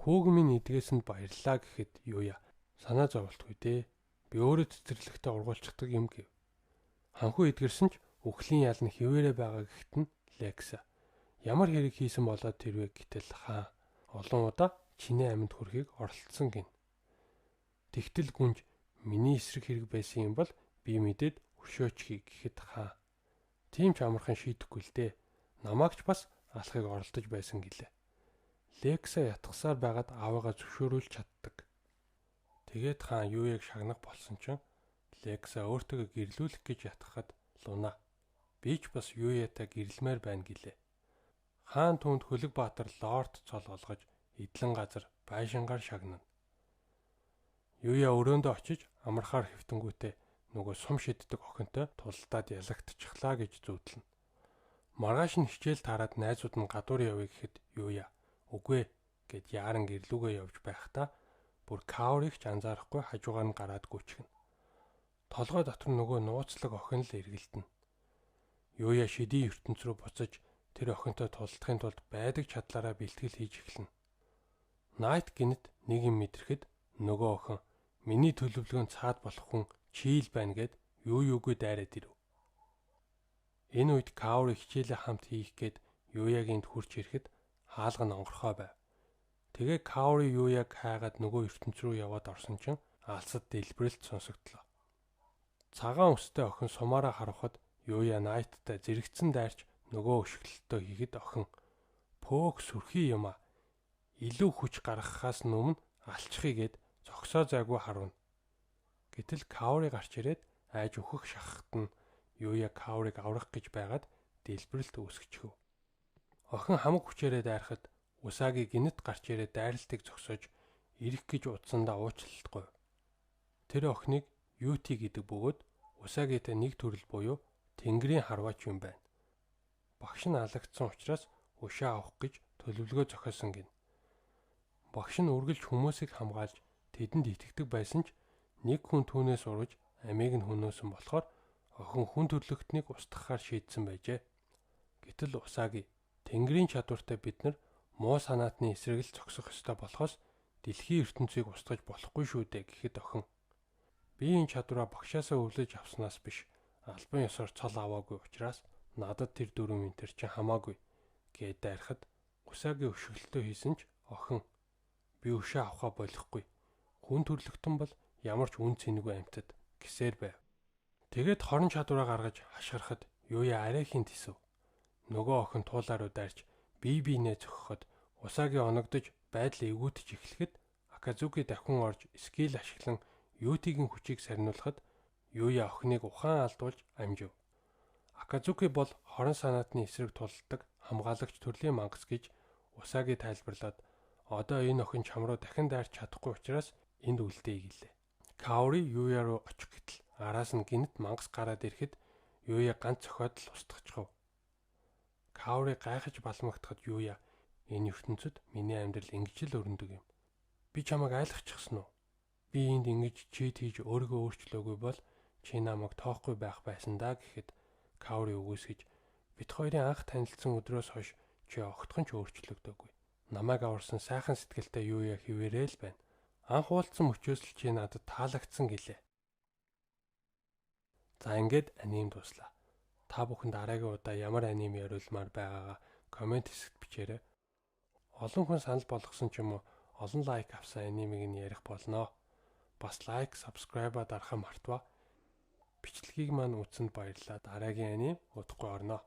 Speaker 2: Хүүг минь эдгээсэнд баярлалаа гэхэд Юя санаа зовлтгүй дээ. Би өөрөө цэцэрлэгтээ ургуулчихдаг юм гэв. Ханхүү эдгэрсэн ч үхлийн ял нь хിവэрэ байгаа гэхэд нь Лекса ямар хэрэг хийсэн болоод тэрвэ гэтэл хаа олон удаа чиний амьд хүрхийг оролцсон гин. Тэгтэл гүнж миний эсрэг хэрэг байсан юм бол би мэдээд өршөөч хий гэхэд хаа тийм ч амархан шийдэхгүй л дээ. Намайг ч бас алахыг оролдож байсан гэлээ. Лекса ятгасаар байгаад аавыгаа зөвшөөрүүлж чаддаг. Тэгээд хаан Юяг шагнах болсон чинь Лекса өөртөө гэрлүүлэх гэж ятгахад Луна би ч бас Юятай гэрлэмээр байна гэлээ. Хаан түүнд Хөлөг Баатар лорд цол олгож эдлэн газар байшингаар шагнана. Юя өрөөндөө очиж амархаар хэвтэнгүүтээ нөгөө сум шиддэг охинтой тулдаад ялагдчихлаа гэж зүүдлэнэ. Маргааш нь хичээл таарад найзууд нь гадуур явъя гэхэд Юя үгүй гэд яаран гэрлүүгээ явж байхдаа бүр Каурыг ч анзаарахгүй хажуугаар нь гараад гүйчихнэ. Толгой дотор нөгөө нууцлаг охин л эргэлдэнэ. Юя шидийн ертөнц рүү буцаж тэр охинтой тулдахын тулд байдаг чадлаараа бэлтгэл хийж эхэлнэ. Найт гинэт нэг юм мэдрэхэд нөгөө охин миний төлөвлөгөөнд цаад болох хүн чийл байна гэд юу юугүй дайраад ирэв. Энэ үед Каури хичээлээ хамт хийх гээд Юягийн хурч ирэхэд хаалга нь онгорхой байв. Тэгээ Каури Юяг хайгаад нөгөө ертөнц рүү яваад орсон чинь алсад дэлбэрэлт сонсогдлоо. Цагаан өстэй охин сумаараа харахад Юя Найттай зэрэгцэн дайрч нөгөө өшиглөлтөө хийхэд охин пөөх сүрхий юм а. Илүү хүч гаргахаас өмнө алчхыг гээд зогсоо зайгүй харуuna. Гэтэл Каури гарч ирээд айж өөхөх шахахт нь Юя Каурыг аврах гэж байгаад дэлбэрэлт үүсгэчихв. Охин хамаг хүчээрээ дайрахад Усаги гинэт гарч ирээд дайралтыг зогсоож ирэх гэж утсандаа уучлалтгүй. Тэр охиныг Юти гэдэг бөгөөд Усагитай нэг төрөл буюу Тэнгэрийн харваач юм байна. Багш нь алагдсан учраас өшөө авах гэж төлөвлөгөө зохиосон гэнэ. Багш нь үргэлж хүмүүсийг хамгаалж тэдэнд итгэдэг байсан ч нэг хүн түүнээс урвж амийг нь хөнөөсөн болохоор охин хүн төрлөختнийг устгахаар шийдсэн байжээ. Гэтэл Усаги тэнгэрийн чадвартай бид нар муу санаатны эсрэг л зогсох ёстой болохоос дэлхийн ертөнцийг устгаж болохгүй шүү дээ гэхэд охин би энэ чадвараа багшаасаа өвлөж авснаас биш албан ёсоор цол аваагүй учраас надад тэр дөрвөн винтер чинь хамаагүй гээд дайрахад Усаги өшөглөлтөө хийсэн ч охин би өшөө авахаа болохгүй. Хүн төрлөختөн бол ямар ч үн цэнэгүй амьтад гэсээр байв. Тэгээд хорон чадвараа гаргаж хашгирахад Юя арайхийн тэсв. Нөгөө охин туулаа руу дайрч бие биенээ зөхөхөд Усаги оногдож байдал эвгүйтэж эхлэхэд Аказуки давхин орж skill ашиглан Ютигийн хүчийг сарниулахад Юя охиныг ухаан алдуулж амжив. Аказуки бол хорон санаатны эсрэг тулалдаг хамгаалагч төрлийн мангас гэж Усаги тайлбарлаад одоо энэ охин чам руу дахин дайрч чадахгүй учраас энд үлдээе гэлээ. Каори Юя руу очих гэтэл араас нь гэнэт мангас гараад ирэхэд Юя ганц цохиод л устгачихав. Каори гайхаж балмагтахад Юя энэ ертөнцид миний амьдрал ингэж л өрнөдөг юм. Би чамайг айлгачихсан уу? Би энд ингэж cheat хийж өөрийгөө өөрчлөөгүй бол чи намайг тоохгүй байх байсан даа гэхэд Каори үгүйсгэж бид хоёрын анх танилцсан өдрөөс хойш чи огтхон ч өөрчлөгдөөгүй. Намайг аварсан сайхан сэтгэлтэй Юя хэвээрээ л байна. Анх уулзсан мөчөөс л чи надад таалагдсан гэлээ. За ингээд аниме дууслаа. Та бүхэн дараагийн удаа ямар аниме яриулмаар байгаагаа comment хэсэгт бичээрэй. Олон хүн санал болгосон ч юм уу олон like авсан анимыг нь ярих болноо. Бас like, subscribe-а дарахаа мартваа. Бичлэгийг маань үзсэнд баярлалаа. Дараагийн аниме удахгүй орно.